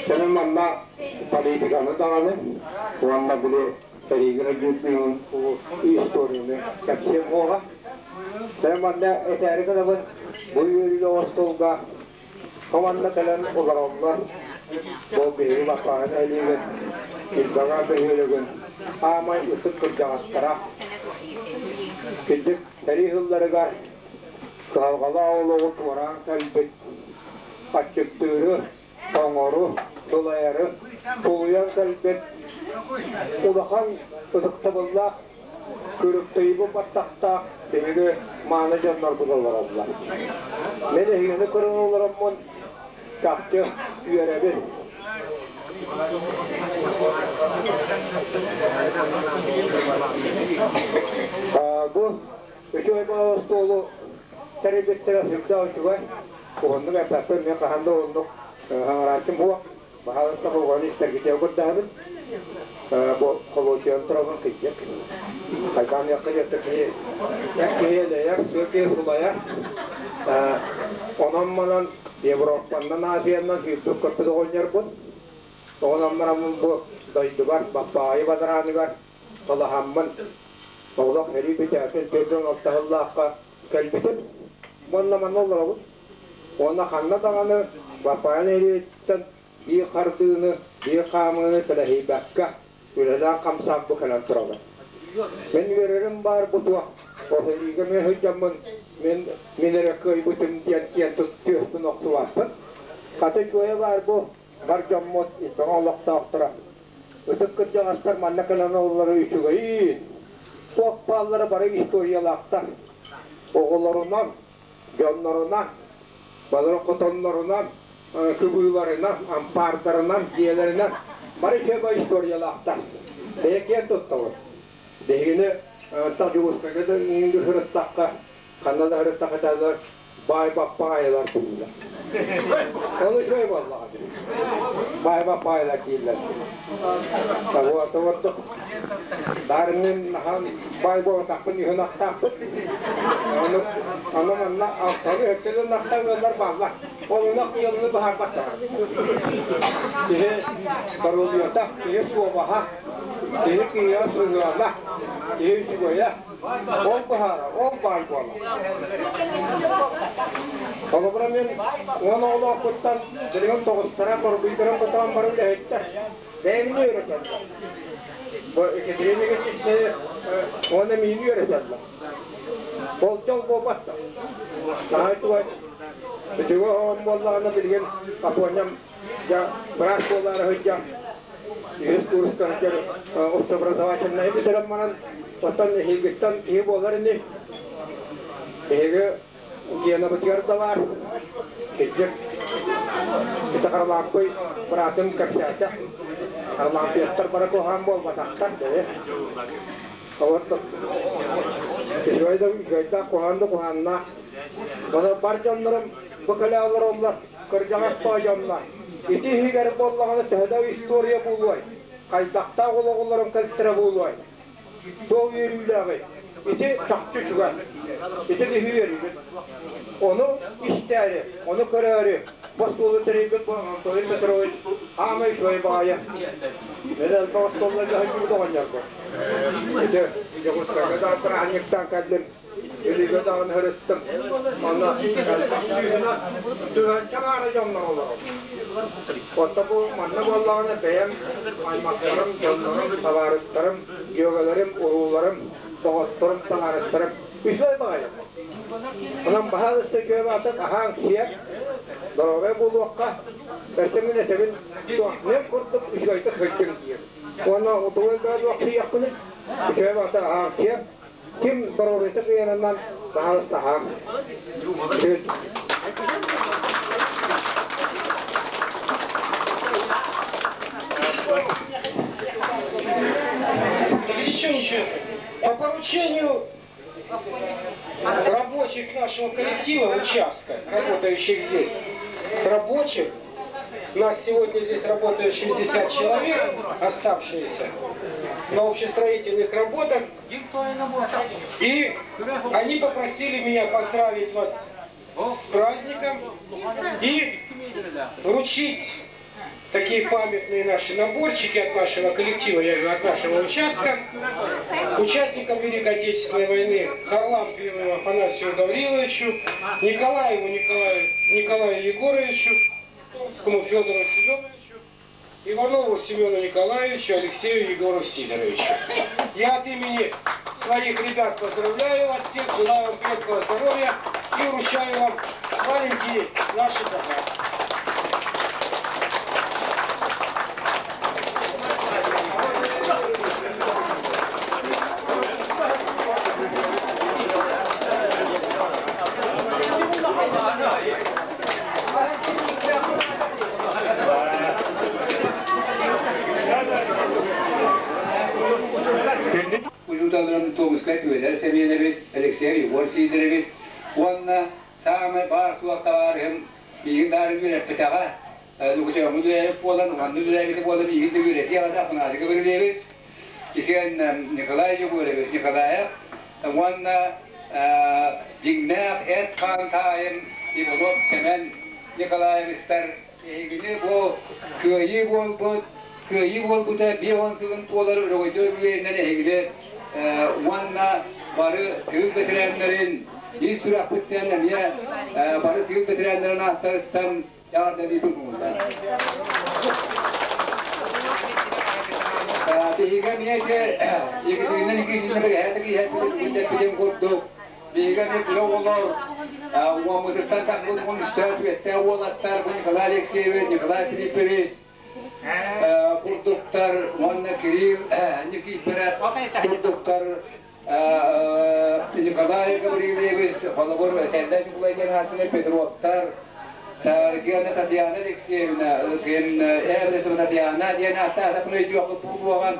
Сэмэн манна политиканы даҕаны уонна били сэриигэ сылдьыбыт историяны кэпсиэм буола. Сэмэн манна этээри гынабын, бу үөрүүлээх остуолга Хоманна кэлэн олороллор. Бу биһиги Баппааһын нэһилиэгин Илбэҥэ бөһүөлэгин аамай ытык кырдьаҕастара. Кырдьык сэрии сылларыгар кыһалҕалаах олоҕу туораан кэлбит аччыктыыры, тоҥору, сылайары тулуйан кэлбит улахан ытыктабыллаах Күрүктүйбүт баттахтаах биһиги мааны дьоннорбут олороллор. Мин эһигини көрөн олороммун чахчы үөрэбин. Бу үчүгэй баҕа остуолу тэрийбиттэрэ сүрдээх үчүгэй. Уһуннук эппэппин, мин хаһан да уһуннук хаҥарааччым суох. Баһаалыста болҕойон истэргитигэр көрдөһөбүн. Бу холуочуйан турабын кыйдык. Хайдаан диэххэ киһи киһи элэйэр, сыа киһи сулайар. Онон-манан Европаннан, Азиянан сүүрбүт көппүт оҕонньорбун. Онон бараммын бу дойдубар Баппаайы бадарааныгар талаһаммын олох сэрии бүтээтин 46 сыллаахха кэлбитим. Уонна манна олоробут. Уонна ханна даҕаны Баппаайы нэһилиэгиттэн биир хардыыны, биир хаамыыны тэлэһийбэккэ үлэлээн-хамсаан бу кэлэн турабын. Мин үөрэрим баар бу туох, ол сэриигэ мин сылдьаммын мин мин эрэ кыайбытым диэн киэн түөспүн охсубаппын. Хата үчүгэйэ баар бу бар дьоммут итоҕо олохтоохторо. Ытык кырдьаҕастар манна кэлэн олороллоро үчүгэйин. Туох бааллара бары историялаахтар. Оҕолорунан, дьоннорунан, балары хотоннорунан, кыбыыларынан, ампаардарынан, дьиэлэринэн бары үчүгэй историялаахтар. Бэйэ киэн туттабыт. Биһигини Дьокуускайга да сырыттахха, ханна да сырыттахха этэллэр, баай баппаайылар дииллэр. Ол үчүгэй буоллаҕа дии. Баай баппаайылар дииллэр. Вот, вот, Баарыннын наһаа баай буолбатахпын үһүн ахтаахпыт. Ону, ону манна алтаны өттүнэн ахтар ыаллар бааллар. Ол ынах ыалыны быһаарбаттар. Киһи доруобуйата, киһи суобаһа, киһи киһиэхэ сыһыана, киһи үчүгэйэ, ол быһаарар, ол баай буолар. Холобура мин 10 оҕолоохпуттан билигин тоҕустара борбуйдарын көтөҕөн бары үлэһиттэр. Бэйэбин үөрэтэллэр. Бу Екатерина Никитична уонна миигин үөрэтэллэр. Ол дьол буолбат да. Наһаа үчүгэй. Үчүгэй оҕом буоллаҕына билигин Афоням дьэ быраас буолаары сылдьар. Үһүс курска сылдьар общеобразовательнай бүтэрэн баран, оттон эһиилгиттэн киһи буолар ини. Биһиги Генабытыгар да баар. Кырдьык, ити Харлампый быраатым кэпсээтэ. Харлампыйаттар бары куһаҕан буолбатахтар, бэйэ. Олордук. Үчүгэй да үчүгэйдээх, куһаҕан да куһаҕаннаах. Ону бар дьоннорум бу кэлэ олороллор, кырдьаҕас тоойоннор. Ити иһигэр буоллаҕына төһө да история буолуой, хайдахтаах олоҕуларын кэлтэрэ буолуой? Туох үөрүүлээҕий? Ити чахчы үчүгэй. Ити киһи үөрүүбүт. Ону истээри, ону көрөөрү бу остуолу тэрийбит бу Анатолий Петрович аамай үчүгэй баҕайы. Мен элбэх остуолларга сылдьыбыт оҕонньорбун. Ити Дьокуускайга да бырааһынньыктаан кэллим. Өлүүгэ даҕаны сырыттым. Манна элбэх сүүһүнэн тыһыынча аҥаара дьоннор олорор. Оттон бу манна буоллаҕына бэйэм аймахтарым, дьоннорум, табаарыстарым, дьүөгэлэрим, урууларым, доҕотторум, табаарыстарым үчүгэй баҕайы. Онон баһаалыста үчүгэй баҕатык аһааҥ-сиэҥ, доруобай буолуохха, өссө мин этэбин, суох, курдук үчүгэйдик сылдьыҥ диир. Уонна тугу элбэҕи үчүгэй баҕатык аһааҥ-сиэҥ, Ким доруобуйата кыайарынан баһаалыстаһаҥ. Еще ничего. По поручению рабочих нашего коллектива, участка, работающих здесь, рабочих, нас сегодня здесь работает 60 человек, оставшиеся на общестроительных работах. И они попросили меня поздравить вас с праздником и вручить такие памятные наши наборчики от нашего коллектива, я говорю, от нашего участка, участникам Великой Отечественной войны Харлампиеву Афанасию Гавриловичу, Николаеву Николаю, Николаю Егоровичу, Томскому Федору Семеновичу, Иванову Семену Николаевичу, Алексею Егору Сидоровичу. Я от имени своих ребят поздравляю вас всех, желаю вам крепкого здоровья и вручаю вам маленькие наши подарки. Учууталларын Томскай Петр Семенович, Алексей Егор Сидорович уонна саамай баар-суох табаарыһым миигин даары үөрэппэтэҕэ, Лукучевҥа үлэлээбит буолан, уһаннык үлэлээбитэ буолан миигин да үөрэтиэх этэ Афанасий Гаврильевич, итиэн Николай Егорович Николаев уонна дьиҥнээх эт-хаан таайым Иванов Сэмэн Николаевичтар эһигини бу кыайыы буолбут, кыайыы буолбута 50 сылын туолар өрөгөйдөөх үбүлүөйүнэн эһигини уонна бары тыыл бэтэрээннэрин ис сүрэхпиттэн эмиэ бары тыыл бэтэрээннэрин ааттарыттан эҕэрдэлиибин куҥуллар. Биһиги эмиэ ити Екатерина Никитична бэгэһээтик курдук биһиги эмиэ кыра оҕолор уоммутуттан тахпыт үстээх үөттээх уолаттар Николай Алексеевич, Николай Филиппович курдуктар уонна Кирилл Никифоров курдуктар Николай Гаврильевич, холобур, Тэллэй Ньукулай диэн ааттанар Петровтар, Гена Татьяна Алексеевна, Эрлисова Татьяна диэн ааттаах өйдүөхпүт буолуоҕа.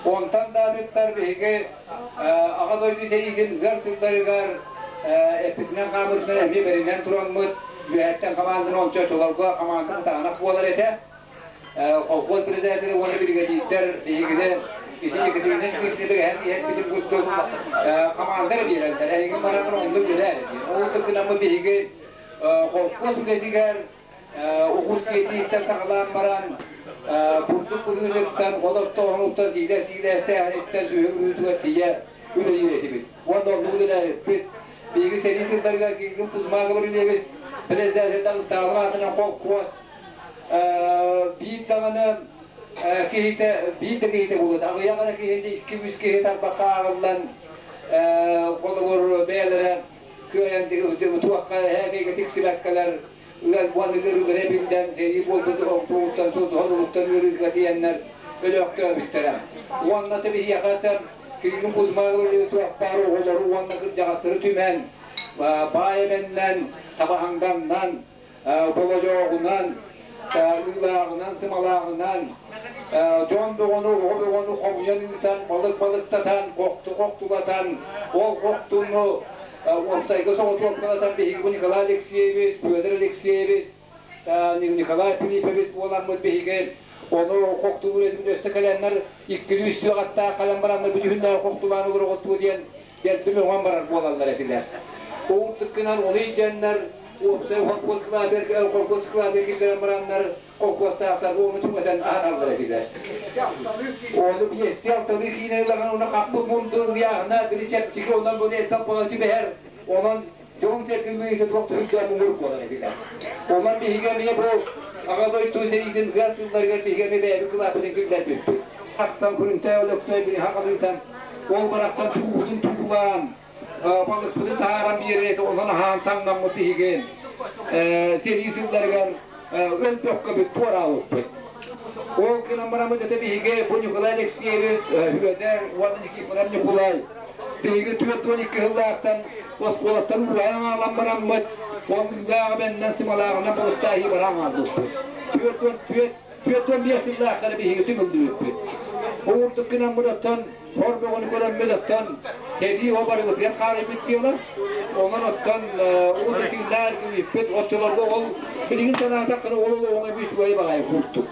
Онтон да атыттар биһиги Аҕа дойду сэриитин ыар сылларыгар эппитинэн хааммытынан эмиэ бэринэн тураммыт, үөһэттэн хамаанданы ончочолорго хамаанда кытаанах буолар этэ. Колхоз председателэ уонна биригэдьиирдэр биһигини ити Екатерина Никитична эһэн иһэрбитин курдук хамаанда эрэ биэрэллэр. Эһиги баран оннук үлэлээр диэн. Ол гынан биһиги колхоз үлэтигэр угус сиэтииттэн саҕалаан баран бурдук быһыытыттан, олохтооһунуттан сиилэ-сиилээстээһиниттэн сүөһү быһыытыгар тиийэ үлэлиир этибит. Уонна оннук үлэлээбиппит. Биһиги сэрии сылларыгар Кирилл Кузьма Гаврильевич председатель Ыстаалын аатынан холкуос биир даҕаны киһитэ биир да киһитэ буолуо аҕыйах эрэ киһити икки-үс киһи тарбахха ааҕыллан холобур бэйэлэрэ кыайан туохха эһээкэйгэ тиксибэккэлэр ыал уонна ыарыылара эбиллэн сэрии буолбут тугуттан суотуһан ыарыыга тиийэннэр өлөөхтөөбүттэрэ уонна биһиэхэ Кирилл Кузьманович туохпаар оҕолору уонна кырдьаҕастары түмэн баай эбэннэн табаһанганнан болодьооҕунан, ыылааҕынан, сымалааҕынан, дьон бөҕөнү, оҕо бөҕөнү хомуйан ыытан, балык балыктатан, хохту хохтулатан, ол хохтуну уопсайга соҕотуопкалатан биһиги бу Николай Алексеевич, Федор Алексеевич, Николай Филиппович буоламмыт биһиги. Ону хохтулуур этибит өссө кэлэннэр иккилии үстүү аттаах кэлэн бараннар бу дьүһүннээх хохтулаан олороҕуттуу диэн дэлби мөҕөн барар буолаллар этилэр. Уурдук гынан ону илдьэннэр уопсай холкуос кылаатыгар холкуос кылаатыгар киллэрэн бараннар холкуостаахтарга ону түҥэтэн аһаталлар этилэр. Ону биэстии алталыы киинэ ылаҕын уна хаппыт мунду ыйааһына били чэпчэки онон бу элбэх буола түбэһэр онон дьон-сэргэ үөйүүтэ туох түһүлгэ муҥур буолар этилэр. Онон биһиги эмиэ бу Аҕа дойду сэриитин ыар сылларыгар биһиги эмиэ бэйэбит кылааппытын киллэрбиппит. Тахсан Күрүнтэй Өлөксөй бириһэ халыытан, ол барахсан туубутун туулаан, балыкпытын таһааран биэрэр этэ, онон аһаан таҥнаммыт биһиги сэрии сылларыгар өлбөккөбүт, туораабыппыт. Ол гынан бараммыт этэ биһиги бу Николай Алексеевич Үөдэр уонна Никифоров Ньукулай биһиги 42 сыллаахтан оскуолаттан уурайан аалан бараммыт, ол ыылааҕы бэннэн сымалааҕынан балыктааһыы баран хаалбыппыт. 45 сыллаахтары биһиги түмүллүбүппүт. Уурдук гынаммыт оттон хор бөҕөнү көрөммүт оттон кэлии о барыбытыгар хаарыйбыт дьыала. Онон оттон уу да тыыннаар күүппүт оччолорго ол билигин санаатаххына ол олоҕуҥа бүү үчүгэй баҕайы курдук.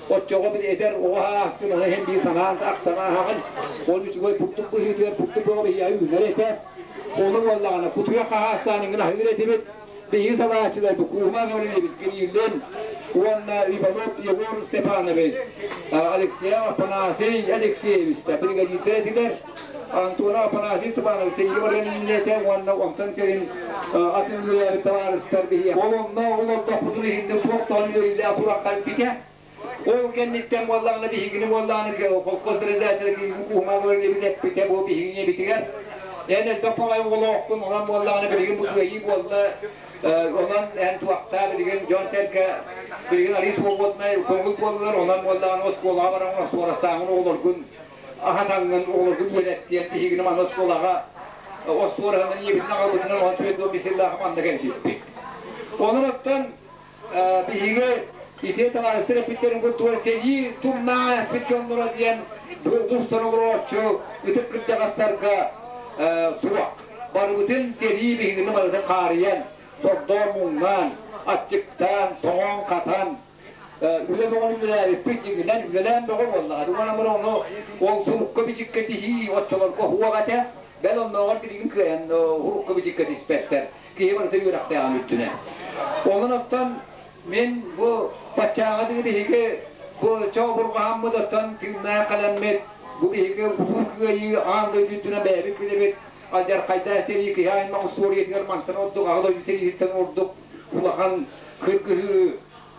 Оччоҕо били эдэр оҕо ааспын ону иһин бии санаан ахтан ааһаҕын. Ол үчүгэй бурдук быһыытыгар бурдук бөҕө биһиэхэ үүнэр этэ. Ону буоллаҕына кутуйах хаһаастаан иҥин аһыыр этибит. Биһиги салааччыларбыт Кузьма Гаврильевич Кириллин уонна Иванов Егор Степанович, Алексеев Афанасий Алексеевич бригадирдэр этилэр. Антонов Афанасий Степанович сэриигэ баран иҥнэтэ уонна онтон кэлин атын үлэлээбит табаарыстар биһиэхэ. Ол онно олордохпутун иһиннэ туох даҕаны үөрүүлээх сурах кэлбитэ. Ол кэнниттэн буоллаҕына биһигини буоллаҕына холкуос председателэ Кузьма Гаврильевич эппитэ бу биһигини эбитигэр эн элбэх баҕайы оҕолооххун онон буоллаҕына билигин бу кыайыы буолла онон эн туохтаа билигин дьон-сэргэ билигин арыы свободнай көҥүл буоллулар онон буоллаҕына оскуолаҕа баран остуорастааҥҥын оҕолоргун аһатаҥҥын оҕолоргун үөрэттиэн биһигини манна оскуолаҕа остуораһынан ийэбитин аҕабытынан он 45 сыллаах манна кэлбиппит. Онон оттон биһиги ити табаарыстар эппиттэрин курдук сэрии тумнаан эспит дьонноро диэн устан олорооччу ытык кырдьаҕастарга суох. Барыбытын сэрии биһигини барытын хаарыйан, сордоон-муҥнаан, аччыктаан, тоҥон-хатан, үлэ бөҕөнү үлэлээбиппит дьиҥинэн үлэлээн бөҕө буоллаҕа. Уонна ону ол сурукка-бичиккэ тиһии оччолорго суох этэ. Бэл оннооҕор билигин кыайан урукка-бичиккэ тиспэттэр. Киһи барыта үөрэхтээҕин үрдүнэн. Онон оттон мин бу баччааҥҥа дылы биһиги бу чообурҕаһаммыт оттон тыыннаах кэлэммит бу биһиги Улуу Кыайыы аан дойду үрдүнэн бэйэбит билэбит алдьархайдаах сэрии киһи аймах устуоруйатыгар мантан ордук Аҕа дойду сэриититтэн ордук улахан кыргыһыы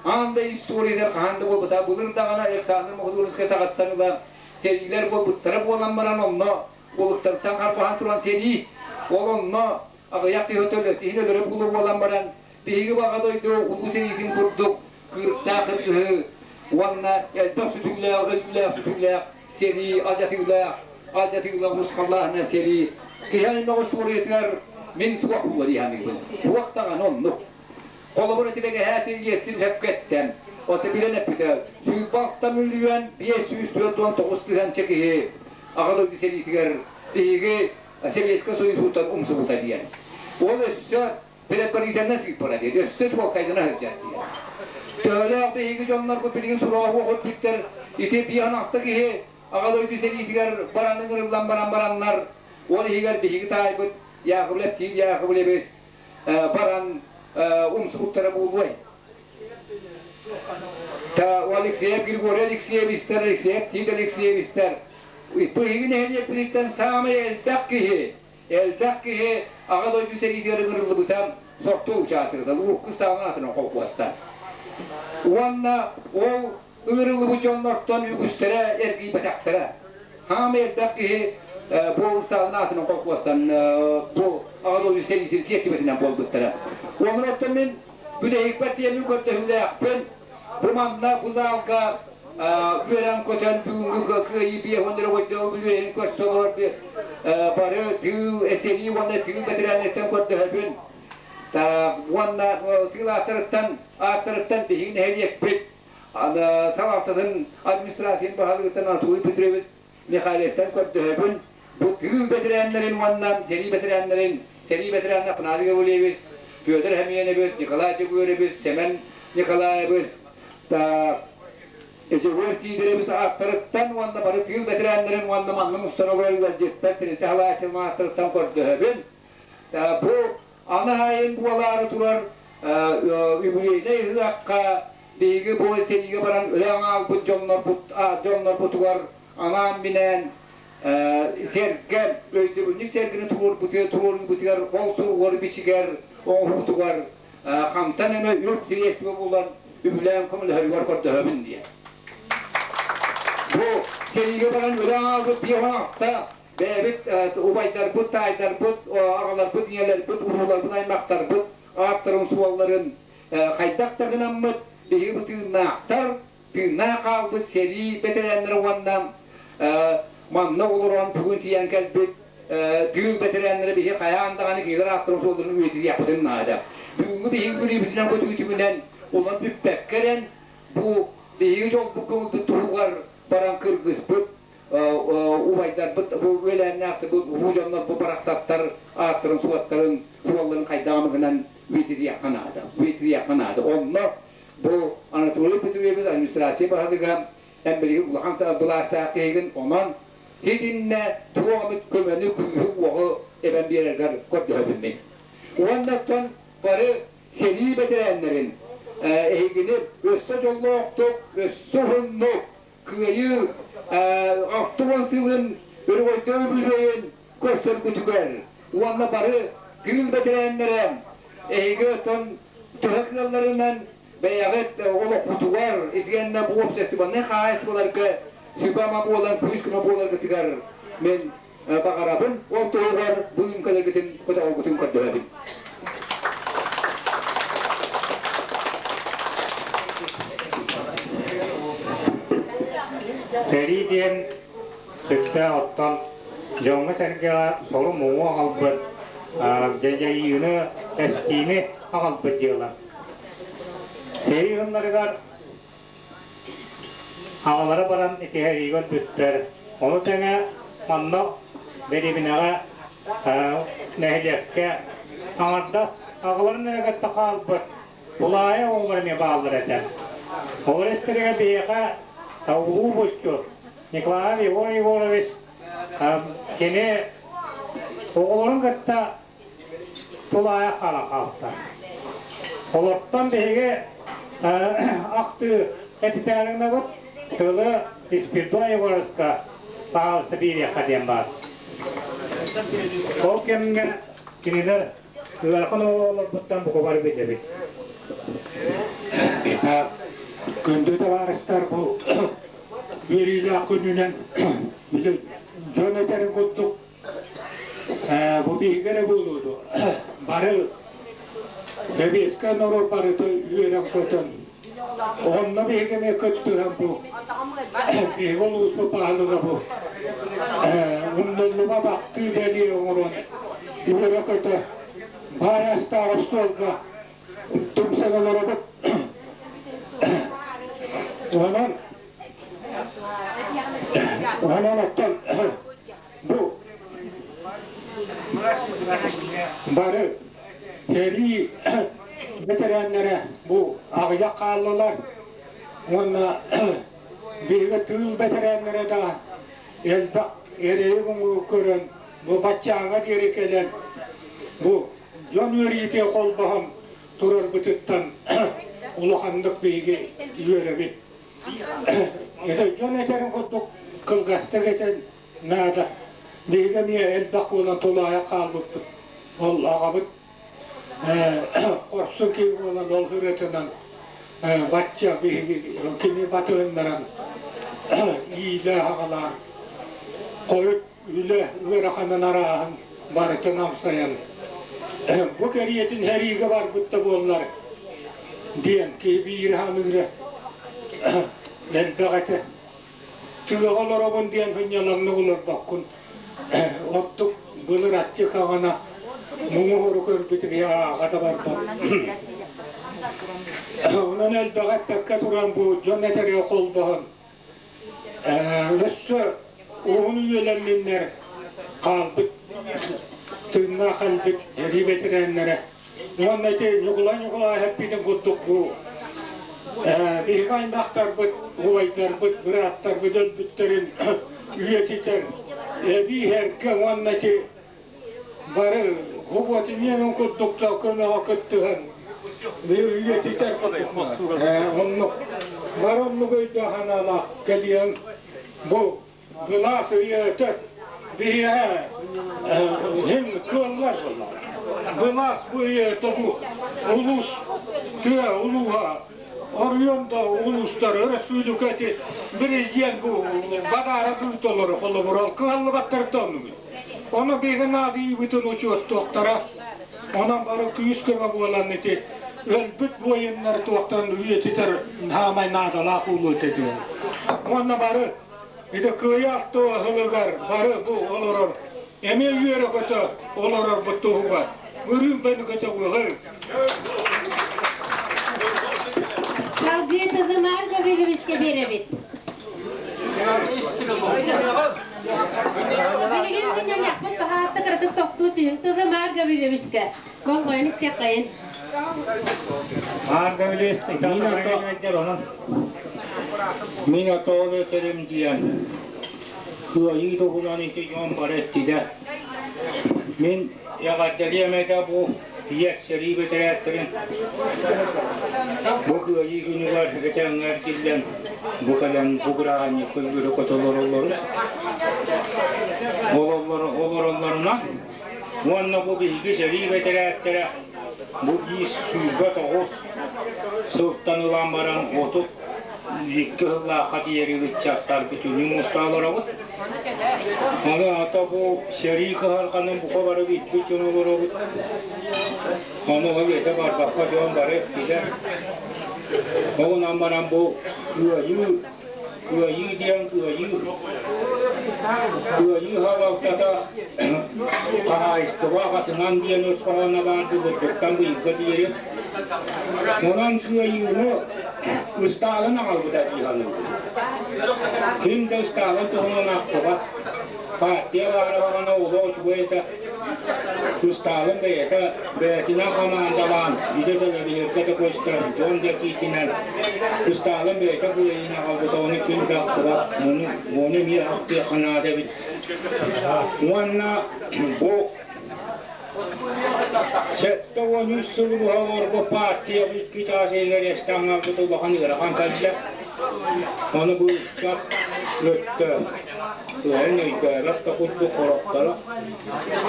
аан да историятыгар хаһан да буолбата. Былыр даҕаны Александр Мохудуровскай саҕаттан ыла сэриилэр буолбуттара буолан баран онно улуктартан харбаһан туран сэрии ол онно аҕыйах киһи төлөтүһүн өлөрө буолуо буолан баран, биһиги баҕа дойду улуу сэриитин курдук кыырыктаах кыргыһыы уонна элбэх сүтүглээх, өлүүлээх сүтүглээх сэрии, алдьатыылаах, алдьатыылаах урусхаллааһына сэрии киһи аймах устуоруйатыгар мин суох буолуо дии саныыбын. Туох даҕаны оннук. Холобур, ити бэгэһээти Ельцин сөпкө эттэн, ота билэн эппитэ, 106 миллион 549 тыһыынча киһи Аҕа дойду сэриитигэр биһиги Сэбиэскэй Союзуттан умсубута диэн. Ол өссө предварительно сыыппара диэн, өссө чуолкайдана сылдьар диэн. Төһөлөөх биһиги дьоннорбут билигин сураҕа суох өлбүттэр, ити биэһин алта киһи Аҕа дойду сэриитигэр баран ыҥырыллан баран бараннар, ол иһигэр биһиги таайбыт Яковлев Тиит Яковлевич баран умсубуттара буолуой? Алексеев Григорий Алексеевичтар, Алексеев Тит Алексеевичтар биһиги нэһилиэкпититтэн саамай элбэх киһи, элбэх киһи Аҕа дойду сэриитигэр ыҥырыллыбыта сортуо учаастагыттан, урукку Ыстаалын аатынан холкуостан. Уонна ол ыҥырыллыбыт дьоннортон үгүстэрэ эргийбэтэхтэрэ. Саамай элбэх киһи бу Ыстаалын аатынан холкуостан бу Аҕа дойду сэриитин сиэртибэтинэн буолбуттара. Онон оттон мин Бүтэһикпэр тиэмин көрдөһүүлээхпин. Бу манна, бу залга үөрэн-көтөн бүгүҥҥү кыайыы 50 эрэ үбүлүөйүн көрсө олорор бары тыыл, сэрии уонна тыыл бэтэрээннэриттэн көрдөһөбүн. Уонна тыыл ааттарыттан, ааттарыттан биһиги нэһилиэкпит салалтатын администрациятын баһылыгыттан Анатолий Петрович Михайловтан көрдөһөбүн, бу тыыл бэтэрээннэрин уонна сэрии бэтэрээннэрин, сэрии бэтэрээнэ Афанасий Гаврильевич, Петр Хэмиэнэбис, Николай Дегуевич, Сэмэн Николаевич, Дьөгүөр Сиидэрэбис ааттарыттан уонна бары тыыл бэтэрээннэрин уонна манна мустан олорор ыалдьыттар тэрилтэ салайааччыларын ааттарыттан көрдөһөбүн. Бу аны айын буолаары турар үбүлүөйнэй ыһыахха биһиги бу сэриигэ баран үлэ аҥаалбыт дьоннорбутугар анаан-минээн сэргэ, өйдөбүнньүк сэргэни туруорбутугар, ол суругар бичигэр, оҥоһуутугар хантан эмэ үп средство булан үбүлээн көмөлөһөрүгэр көрдөһөбүн диэн. Бу сэриигэ баран үлэ аҥаалбыт 56 бэйэбит убайдарбыт, таайдарбыт, аҕаларбыт, ийэлэрбит, урууларбыт, аймахтарбыт ааттарын суолларын хайдах да гынаммыт биһиги бу тыыннаахтар, тыыннаах хаалбыт сэрии бэтэрээннэрэ уонна манна олорон бүгүн тиийэн кэлбит тыыл бэтэрээннэрэ биһи хайаан даҕаны кинилэр ааттарын суолларын үйэтитиэхпитин наада. Бүгүҥҥү биһиги күлүүбүтүнэн көтүүтүбүнэн улам бүппэккэ эрэн бу биһиги дьолбут көҥүлбүт туһугар баран кыргыспыт убайдарбыт бу үөлээннээхтик бу улуу дьоннор бу барахсаттар ааттарын суоттарын суолларын хайдаҕым гынан үйэтитиэххэ наада үйэтитиэххэ наада онно бу Анатолий Петрович администрация баһылыга эн билигин улахан былаастаах киһигин онон итиннэ туох эмит көмөнү күүһү-уоҕу эбэн биэрэргэр көрдөһөбүн мин уонна оттон бары сэрии бэтэрээннэрин эһигини өссө дьоллоохтук өссө уһуннук Кыайыы 60 сылын өрөгөйдөөх үбүлүөйүн көрсөргүтүгэр уонна бары тыыл бэтэрээннэрэ эһиги оттон төһө кыалларынан бэйэҕит олоххутугар итиэннэ бу общественнай хаһаайыстыбаларга сүбэ-ама буолан күүс-көмө буоларгытыгар мин баҕарабын. Ол туһугар бу үҥкэлэргитин көтөҕөргүтүн көрдөһөбүн. Сэрии диэн сүрдээх оттон дьоҥҥо-сэргэҕэ сору-муҥу аҕалбыт, дьадьайыыны, эстиини аҕалбыт дьыала. Сэрии ыһыннарыгар Аҕалара баран итиһэриигэ өлбүттэр. Ону тэҥэ манна дэриэбинэҕэ нэһилиэккэ аҥардас аҕаларын эрэ кытта хаалбыт Тулаайа оҕолор эмиэ бааллар этэ. Олор истэригэр биһиэхэ улуу булчут Николай Егор Егорович кини оҕолорун кытта тулаайах хаалан хаалта. Олортон биһиги ахтыы этитээриҥнэбит тылы Испирдон Егоровичка паҕалыста биэриэххэ диэн баар. Ол кэмҥэ кинилэр ыарахан оҕолорбуттан бука бары билэбит. Күндү табаарыстар, бу үөрүүлээх күнүнэн дьон этэрин курдук Бу биһиги эрэ буолуо дуо? Бары сэбиэскэй норуот барыта үөрэн-көтөн, онно биһиги эмиэ кыттыһан бу биһиги улууспут баһылыга бу умнуллубат ахтыы бэлиэ оҥорон үөрэ-көтө баай астаах остуолга түмсэн олоробут. Онон онон оттон Бу бары сэрии бэтэрээннэрэ бу аҕыйах хааллылар уонна биһиги тыыл бэтэрээннэрэ да элбэх эрэйи-муҥу көрөн бу баччааҥҥа диэри кэлэн бу дьон үөрүүтэ холбоһон турарбытыттан улаханнык биһиги үөрэбит. Дьон этэрин курдук кылгастык этэн наада. Биһиги эмиэ элбэх буолан тулаайах хаалбыппыт. Ол аҕабыт хорсун киһи буолан ол ырыатынан бачча биһиги кини батыһыннаран иилээх-аҕалаан хойут үлэ ыараханын арааһын барытын амсайан бу кэриэтин сэриигэ барбыт да буоллар диэн киһи биир ханыыра элбэх этэ. Тыаҕа олоробун диэн сынньалаҥнык олорбоккун. Оттук былыр аччык хаҕана муҥу-хору көрбүт киһи ааҕа да барбат. Онон элбэҕи эппэккэ туран бу дьон этэргэ холбоһон өссө уһун үйэлэмминнэр хаалбыт тыыннаах кэлбит сэрии бэтэрээннэрэ уонна ити Ньукулай Ньукулаев эппитин курдук бу. Биһиги аймахтарбыт, убайдарбыт, бырааттарбыт өлбүттэрин үйэтитэр эбии иһэргэ уонна ити бары хубуотуньуон курдук да көмөҕө кыттыһан үйэтитэр оннук бары оннук өйдөөх санаалаах кэлиэҥ бу Былаас өйөөтө биһиэхэ иһин кыаллар буолла. Былаас бу өйөөтө бу улуус тыа улууһа оройуон да улуустар өрөспүүбүлүкэ ити президент бу бадаара толору холобур кыһаллыбаттар оннугун. Ону биһиги наадыйыыбытын учуоттуохтара. Онон бары күүс-көмө буолан ити өлбүт буойуннары туохтан үйэтитэр хаамай наадалаах улуу этэ диэн. Уонна бары Ити кыайаах туоһулугар бары бу олорор эмиэ үөрэ-көтө олорорбут туһугар үрүүмпэни көтөҕүөҕүҥ. Салгыы Тызымар Гаврильевичка биэрэбит. Билигин мунньанньахпыт баһаатта кыратык тохтуу түһүҥ. Тызымар Гаврильевичка болҕойон истиэххэйин. Маар Гаврильевич, Мин отоол этэрим диэн, кыайыы туһунан ити дьон бары эттилэр. Мин эҕэрдэлиэм этэ бу ийэт сэрии бэтэрээттэрин бу кыайыы күнүгэр этэҥҥэ эргиллэн бу кэлэн бу бырааһынньыкка үөрэ-көтө олороллорун олороллорунан уонна бу биһиги сэрии бэтэрээттэрэ бу биир 29 сылтан ылан баран 32 сыллаахха диэри ыччаттар бүтүннүү муста олоробут. Аны ата бу сэрии кыһалҕанын бука бары бүппүт дьон олоробут. Ону ол этэ барбакка дьон бары эттилэр. Ол гынан баран бу кыайыы Кыайыы диэн кыайыы. Кыайыы салалтата хаһаайыстыба аҕатынан диэн өс хоһооно баар былыргыттан быйылга диэри. Онон кыайыыны Ыстаалын аҕалбыта дии саныыбын. Ким да Ыстаалын туһунан ахтыбат. Партия баара баҕана олох үчүгэй этэ. Ыстаалын бэйэтэ бэйэтинэн хамаандалаан, идэ төлөбүргэ да көстөн, дьон да этиитинэн Ыстаалын бэйэтэ кыайыыны аҕалбыта, ону ким да ахтыбат, ону эмиэ ахтыахха наада эбит. Уонна бу 73 сыл быһа олорбут партия икки чаас иһигэр эстаҥҥалбыт улахан ыарахан кэллэ. Ону бу ыччат өттө кыайан өйдөөбөт да курдук сорохторо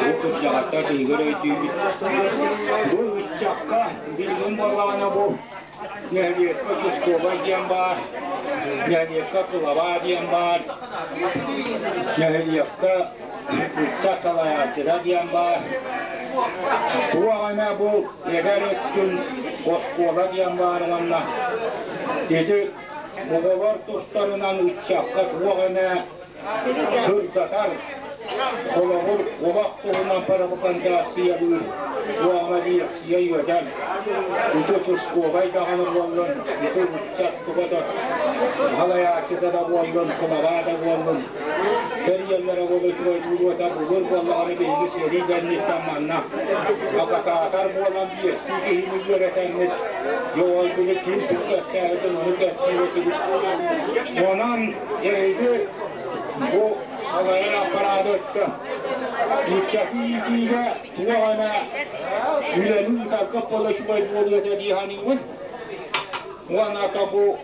бу кырдьаҕастар биһигэр өйдүүбүт. Бу ыччакка билигин буоллаҕына бу нэһилиэккэ участковай диэн баар, нэһилиэккэ кылабаа диэн баар, нэһилиэккэ ыччат салайааччыта диэн баар. Туох эмэ бу эдэр өттүн оскуола диэн баар уонна ити оҕолор тустарынан ыччакка туох эмэ сырдатар, холобур, олох туһунан пропагандациялыыр уоҥа лиэксийэ үөдэн, ити участковай даҕаны буоллун, ити ыччат туга да салайааччыта да буоллун, кылабаа да буоллун, тэрийэллэрэ буолуо үчүгэй буолуо былыр буоллаҕына биһиги сэрии кэнниттэн манна акатаатар буолан биэстии киһини үөрэтэммит, дьоҕойбуну ким кэпсээбитин ону кэпсиир этибит. Онон эһиги бу салайар аппарааты өттө ыччаты иитиигэ туох эмэ үлэни ыытарга буола үчүгэй буолуо этэ дии саныыбын. Уонна бу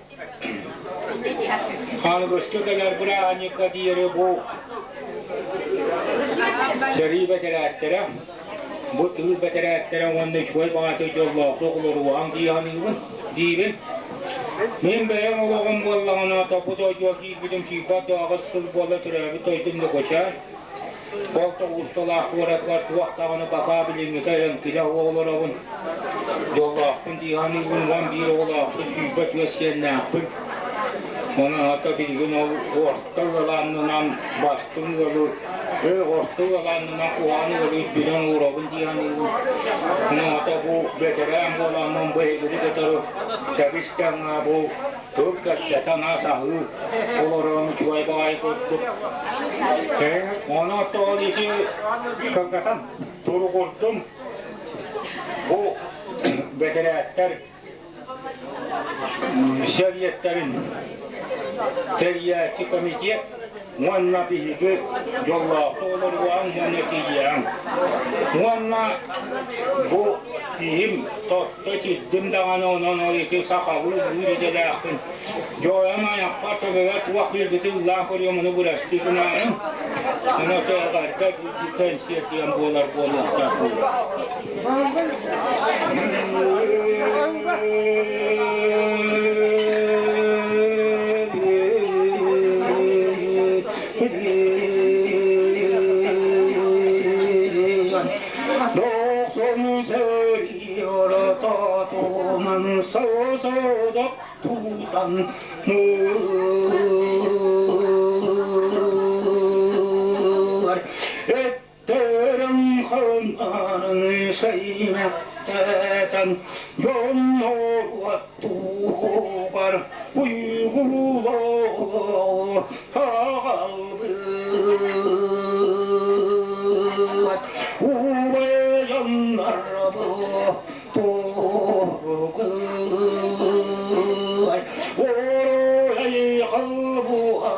Аныгыскы кэлэр бырааһынньыкка диэри бу сэрии бэтэрээттэрэ, бу тыыл бэтэрээттэрэ уонна үчүгэй баҕайытык дьоллоохтук олоруоҕаҥ дии саныыбын, диибин. Мин бэйэм олоҕум буоллаҕына, тобу дойдуга киирбитим сүүрбэт да аҕыс сыл буола төрөөбүт дойдум Лөкөчөөн. Ол тоҕусталаах куоратыгар туох даҕаны бакаа билиҥҥитэ эҥкилэ олоробун. Дьоллоохпун дии саныыбын, 11 оҕолоохпун, 24 сиэннээхпин. Онон ата билигин ол орто ыал аннынан бастыҥ ыалы, орто ыал аннынан куһаҕан ыалы үрдүнэн олоробун дии саныыбын. Онон ата бу бэтэрээн буоламмын бу эһигини кытары тэбис-тэҥҥэ бу Тыл кэпсэтэн ас-аһыы олорон үчүгэй баҕайы курдук. Ону оттоҕун ити кыргатан туругурдум. Бу бэтэрээттэр Сэбиэттэрин тэрийээччи комитет уонна биһиги дьоллоохтук олоруоҕуҥ уонна тиийиэҕиҥ. Уонна бу киһим тотто итирдим даҕаны онон ол ити сахалыы ыллыыр идэлээхпин. Дьоойом айахпар төбөбөр туох биэрбити ыллаан көрүөм ону бырастыы гынаарыҥ. Ону эҕэрдэ кэнсиэртиэн буолар буолуохтаах Эттерим ханарын сэймэктэтэн дьоннор тугар уйгулоо аҕалбыт убайаннарбы туругар орой халбуа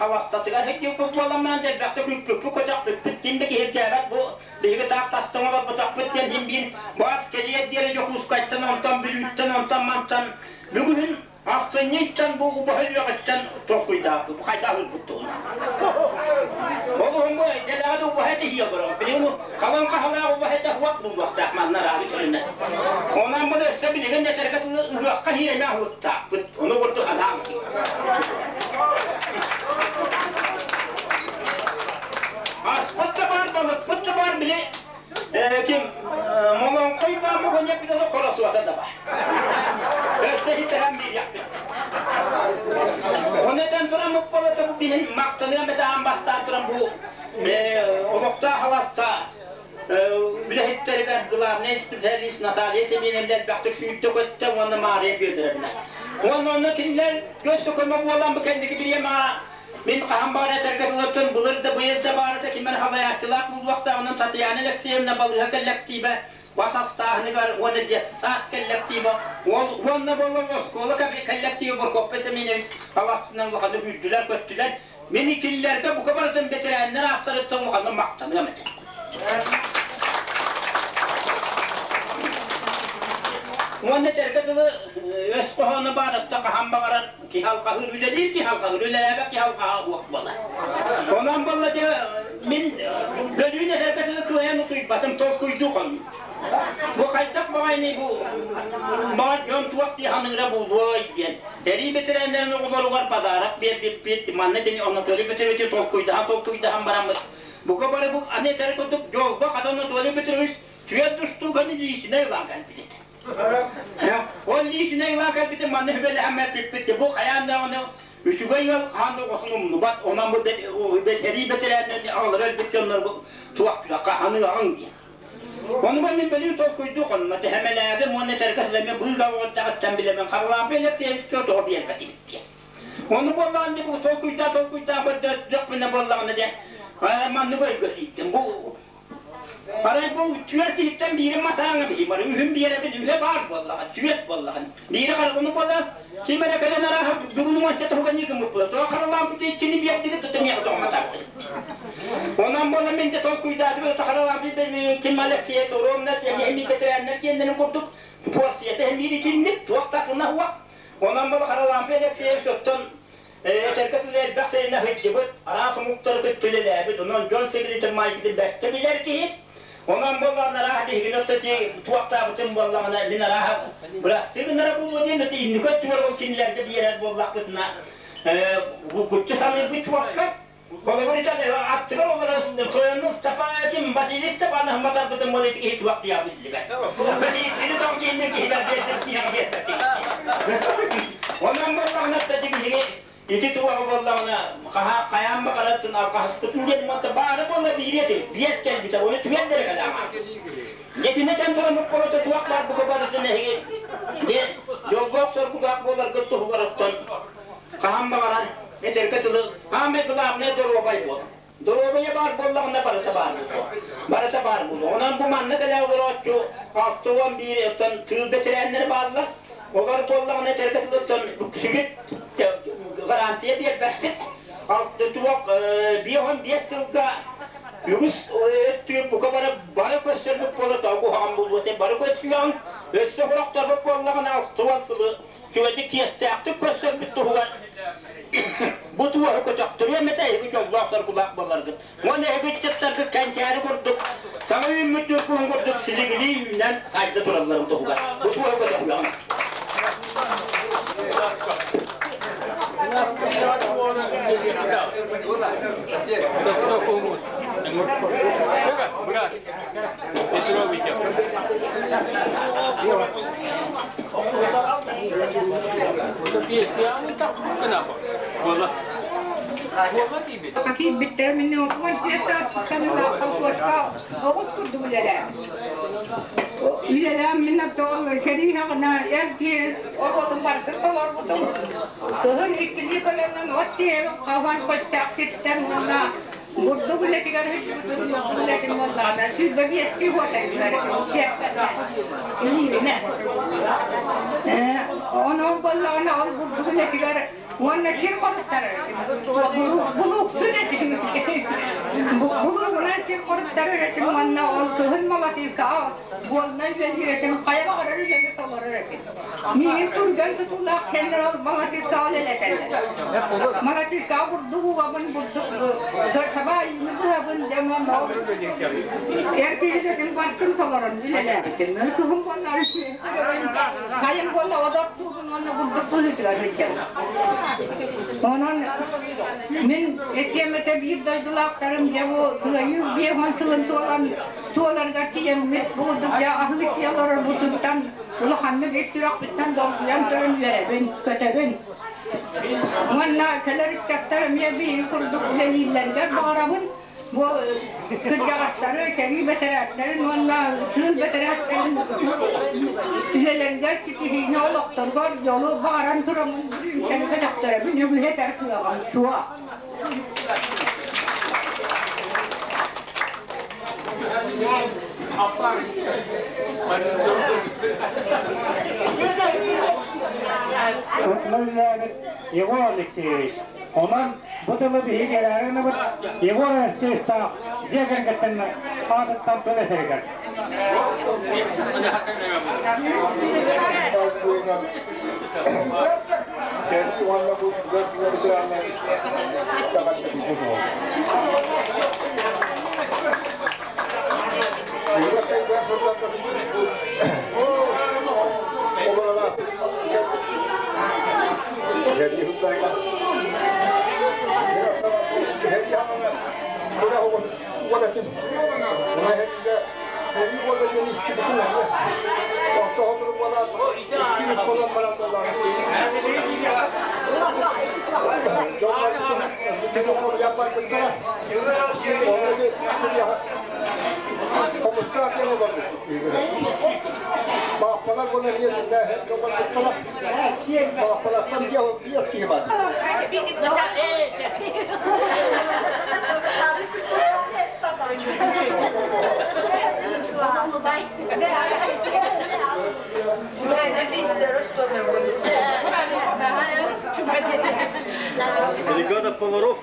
халастатыгар сылдьыбыт буоламмынан элбэхтик үппүппүт-көтөхпүппүт, ким да киһиргээбэт бу биһиги таах тастыҥ олорботохпут диэн иһин биир баас кэлиэр диэри Дьокуускайтан, онтон Бүлүүттэн, онтон мантан бүгүн Ахсынньы истэн бу убаһа үөҕүттэн толкуйдаабыт, бу хайдах ылбыт туһунан. Ол уһун бу дэлэҕэ да убаһа этиһиэ олорор. Билигин халыҥ хаһалаах убаһа этэ уот булуохтаах манна араабы төрүнэ. Онон бу өссө билигин этэргэ тылы ыһыахха иһиирэмэ аһылыктаахпыт. Ону курдук санаам. Аспыт да баар, балыкпыт да баар, били Ким Молоҥхой баамы хоньяк билэ хоросуота да бар. Өссө хитэһэн биэриэхпит. Оны этэн туран мукпалата бу биһин мактаныам этэ аан бастаан туран бу олохтоох аласта үлэһиттэригэр главный специалист Наталья Семеновна элбэхтик сүүрдэ көттө уонна Мария Федоровна. Уонна онно кинилэр көс көмө буолан бу кэнники бириэмэҕэ Мин хаһан баҕар этэргэ тылыттан былыр да быйыл да баар этэ ким эрэ халайааччылаах буолуохтааҕынан Татьяна Алексеевна балыыһа кэллэктиибэ бас астааһыныгар уонна детсад кэллэктиибэ уонна буолла оскуола кэллэктиибэ Прокопий Семенович талахтынан улаханнык үүрдүлэр-көттүлэр. Мин иккиллэргэ бука барытын бэтэрээннэр ааттарыттан улаханнык махтаныам этэ. Уонна этэргэ дылы өс хоһооно баарытта хаһан баҕарар киһи алҕаһыыр үлэлиир киһи алҕаһыыр үлэлээбэт киһи алҕаһа уох буолар. Онон буолла дьэ мин бөлүүн этэргэ дылы кыайан утуйбатым толкуйдуу хоннум. Бу хайдах баҕайыный бу баҕар дьон туох дии саныыра буолуой диэн. Сэрии бэтэрээннэрин оҕолоругар подарок биэрбиппит, манна итини Анатолий Петровичы толкуйдаһан толкуйдаһан бараммыт. Бука бары бу аны этэр курдук дьолго хата Анатолий Петрович түөрт устууганы лиисинэй ылан кэлбит этэ. Ол лиисинэй ылан кэлбитин манна сүбэлэһэн эппиппит бу хайаан даҕаны үчүгэй ыал хаан да оҕотун умнубат, онон бу сэрии бэтэрээннэрин аҕалара өлбүт дьоннор туохтуохха аныаҕыҥ диэн. Ону мин бэлиэ толкуйдуу хонно, тэһэмэлээбим уонна этэргэ сылэммин быыга оҕордаҕыттан билэмин Харлампий Алексеевичка тоҕо биэрбэтибит диэн. Ону буоллаҕына дьэ бу толкуйдаа толкуйдаа көрдөхпүнэ буоллаҕына дьэ маннык өйгө киирдим. Бу арай бу түөрт киһиттэн биирин матааҥа биһи бары үһүн биэрэбин үһэ баар буоллаҕа түөрт буоллаҕын биири харабыны буола ким эрэ кэлэн арааһа бүгүн уонча туһуга ньыгыммыт буола тоҕо харалаампыт иччини биэрдигит тута миэхэ тоҕо матаартыгыт онон буола мин де толкуйдаатым харалаампыт ким Алексей Торовна эмиэ бэтэрээннэр киэннэрин курдук порцията эмиир итинник туох да уох Онон бу Харалампий Алексеевич оттон этэргэ дылы элбэх сиринэ сылдьыбыт, араас омуктары кытта үлэлээбит, онон дьон сибилитин майгытын бэркэ билэр киһи. Онон буоллаҕына арааһа биһигини оттон ити туохтаабытым буоллаҕына мин арааһа бырастыы гынара буолуо диэн ити инники өттүгэр ол кинилэргэ биэрэр буоллахпытына куччу саныырбыт чуолкай. Холобур, аттыгар олорон тойоннук Степан Василий Степанович матарбытын буола ити киһи туох диэҕэ биллибэт. Кини тоҕо киһиннэн киһилэр биэрдэр киһиэхэ биэрбэт. Онон буоллаҕына биһиги ити туоҕа буоллаҕына хайаан баҕараттын алҕаһыспытын диэн уонна баара буолла биири этим биэс кэлбитэ ону түгэн бэрэ кэлээҕэ. Итини этэн туран буккулата туох баар бука барытын эһиги дьоллоох соргулаах буоларгыт туһугар оттон Хаһан баҕарар этэргэ дылы саамай главное доруобай буол. Доруобуйа баар буоллаҕына барыта баар буолуо. Барыта баар буолуо. Онон бу манна кэлэ олорооччу 61 оттон тыыл бэтэрээннэрэ бааллар. Олор буоллаҕына этэргэ дылы оттон үксүгүт гарантия биэрбэппит. Туох 55 сылга үгүс өттүгэр бука бары бары көстөрбүт буола тоҕо куһаҕан буолуо бары көстүөҕүҥ. Өссө сорохторбут буоллаҕына 60 сылы Түгэти чиэстээхтик көрсөрбүт туһугар бу туоһу көтөхтөрүөм этэ эһиги дьоллоох-соргулаах буоларгыт. Уонна эһиги ыччаттаргыт кэнчээри курдук, саҥа үүммүт ньургуһун курдук силигилии үүнэн сайда туралларын туһугар бу туоһу көтөхүөҕүҥ. Киирбиттэрэ мин 15 саастан ыла колхозка оҕус курдук үлэлээбит. Үлэлээн мин оттон сэрии саҕана эр киһи оҕотун барытын толорбутум. Кыһын иккилии көлөнөн от тиэйэн хаһан көстөөх сиртэн уонна Бурдук үлэтигэр сылдьыбытым, үлэтим буоллаҕына 25-тии хуотайбыттар илиибинэ. Онон буоллаҕына ол бурдук үлэтигэр Уонна сир хоруттарар этим. Булууксун этим. Булуугунан сир хоруттарар этим уонна ол кыһын молотилкаҕа буолна үлэлиир этим. Хайа баҕарар үлэни толорор этим. Миигин түргэн тутуулаах кэннэр ол молотилкаҕа үлэлэтэллэр. Молотилкаҕа бурдук угабын, бурдук сабаайыны быһабын дьэ уонна ол эр киһи барытын толорон үлэлээбитим. Кыһын буолла сайын буолла одортуубун уонна бурдук быһыытыгар сылдьабын. Онон мин этиэм этэ биир дойдулаахтарым дьэ бу кыайыы 50 сылын туолан туоларыгар тиийэммит бу дьэ аһыы сии олорорбутуттан улаханнык ис сүрэхпиттэн долгуйан туран үөрэбин, көтөбүн. Уонна кэлэр ыччаттар эмиэ биһиги курдук үлэлииллэригэр баҕарабын. Бу кырдьаҕастары, сэрии бэтэрээттэрин уонна тыыл бэтэрээттэрин үлэлэригэр ситиһиини олохторугар дьолу баҕаран тураммын бүрүүнкэни көтөхтөрөбүн, үгүһү этэр кыаҕым суох. Үлэлээбит Егор Алексеевич. Онон бу тылы биһиги эрээри гынабыт Егор Алексеевичтаах дьиэ кэргэттэн аатыттан тыл этэригэр. Кэлии уонна бу ветераннар Бригада поваров.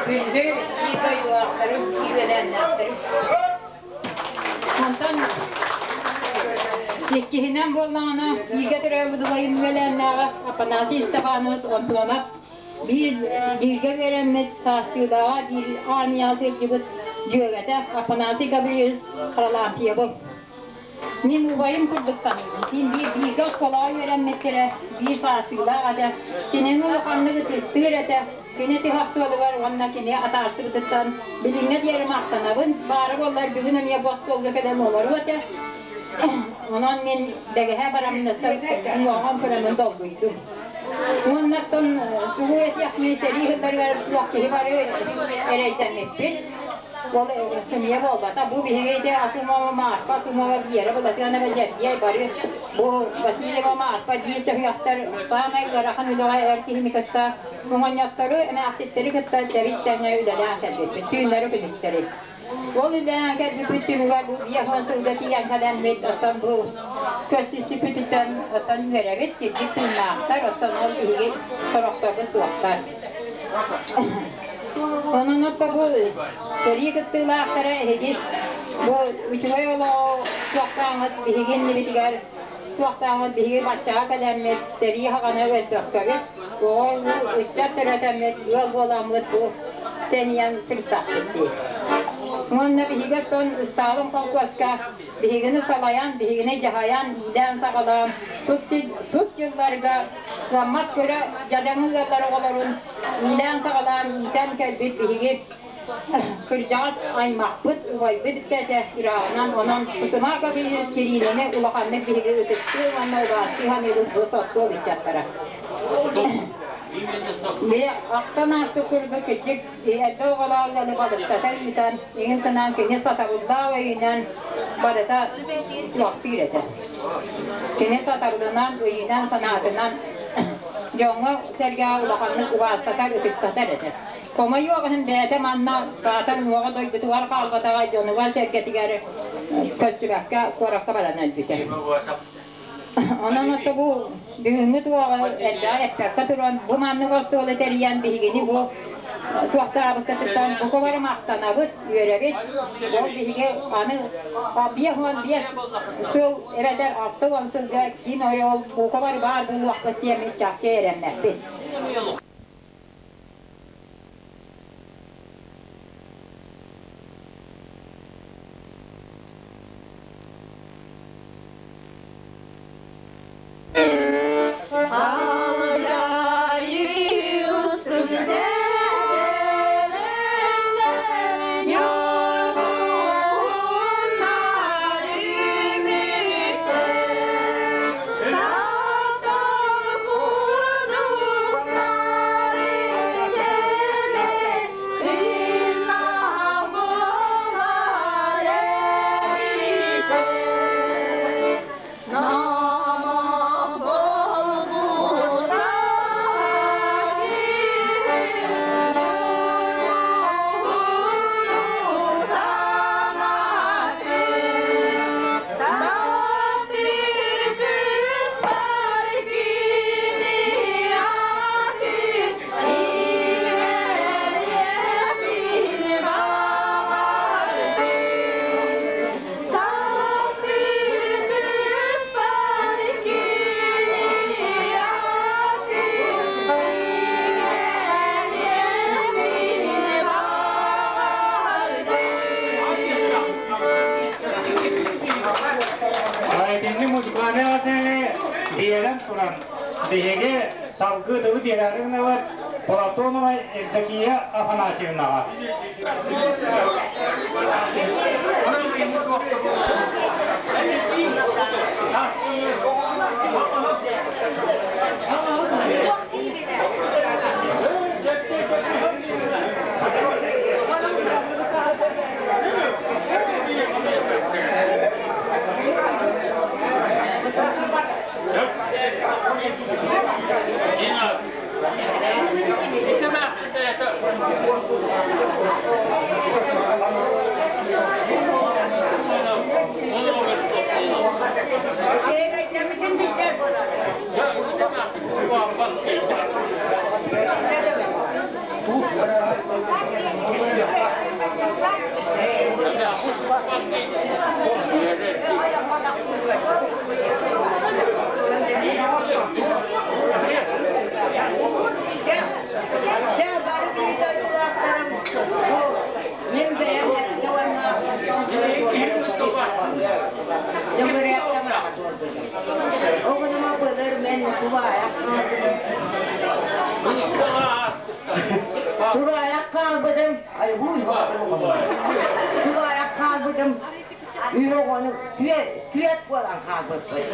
Күндү дойдулаахтарым, үөлээннээхтэрим. Онтон иккиһинэн буоллаҕына, бииргэ төрөөбүт убайым үөлээннээҕэ Афанасий Степанович Антонов биир бииргэ үөрэммит саастыылааҕа биир армияҕа сылдьыбыт дьүөгэтэ Афанасий Гаврильевич Харлампьевов. Мин убайым курдук саныыбын. Син биир бииргэ оскуолаҕа үөрэммиттэрэ, биир саастыылаах этэ. Кинини улаханнык ытыктыыр этэ. Кини тыһах суолугар уонна кини атаарсыбытыттан билиҥҥэ диэри махтанабын. Баара буоллар бүгүн эмиэ бу остуолга кэлэн олоруо этэ. Онон мин бэгэһээ бараммын уҥуоҕун көрөммүн долгуйдум. Уонна оттон тугу этиэхпиний сэрии сылларыгар туох киһи бары эрэйдэммиппит. Ол сымыйа буолбата. Бу биһиги ити Акимова Марфа, Акимова Вера Былатыанова Дьэрдиэй Борис, бу Васильева Марфа биир сөһүөхтэр саамай ыарахан үлэҕэ эр киһини кытта оҥонньоттору, эмээхситтэри кытта тэбис-тэҥҥэ үлэлээн кэлбиппит, түүннэри-күнүстэри. Ол үлэлээн кэлбиппит түмүгэр бу 50 сылга тиийэн кэлэммит, оттон бу көрсүспүтүттэн оттон үөрэбит, кирдик тыыннаахтар, оттон ол биһиги сорохторбут суохтар. Онон отто бу сэрии кыттыылаахтара эһиги бу үчүгэй олоҕу туохтааҥҥыт биһиги иннибитигэр туохтааҥҥыт биһиги баччаҕа кэлэммит сэрии хаҕана өлбөккөбүт, оҕо ыччат төрөтөммүт ыал буоламмыт бу тэнийэн сырыттахпыт дии. Уонна биһиги оттон Ыстаалын холкуоска биһигини салайан, биһигини дьаһайан, иилээн-саҕалаан сут дьылларга кыаммат көрө дьадаҥы ыаллар оҕолорун иилээн-саҕалаан иитэн кэлбит биһиги кырдьаҕас аймахпыт, убайбыт этэ ырааҕынан, онон Кусума Гаврильевич Кириллини улаханнык биһиги ытыктыы уонна убаастыы саныыбыт бу соттуол ыччаттара. Бэйэ ахтан ааспыт курдук кырдьык элбэх оҕолоох ыалы балыктата ыытан, иҥин гынан кини сатабыллаах өйүнэн барыта туохтуур этэ. Кини сатабылынан, өйүнэн, санаатынан дьоҥҥо-сэргэҕэ улаханнык убаастатар, ытыктатар этэ. Хомойуох иһин бэйэтэ манна саатар уҥуоҕа дойдутугар хаалбатаҕа дьонугар-сэргэтигэр көрсүбэккэ куоракка баран өлбүтэ. Онон отто бу бүгүҥҥү туоҕу элбэҕи эппэккэ туран, бу маннык остуолу тэрийэн биһигини бу туохтаабыккытыттан бука бары махтанабыт, үөрэбит. Ол биһиги аны 55 сыл эбэтэр 60 сылга ким ол бука бары баар буолуохпут диэммит чахчы эрэммэппит. Итинни музыкальнай отели биэрэн туран, биһиги салгыы тылы биэрээри гынабыт Платонова Евдокия Афанасьевнаҕа. Мин бэйэм эрдэ уонна Оҕунума былыр мен тулаайах хаалбытым. Тулаайах хаалбытым. Тулаайах хаалбытым. Үс оҕону түөрт буолан хаалбыппыт.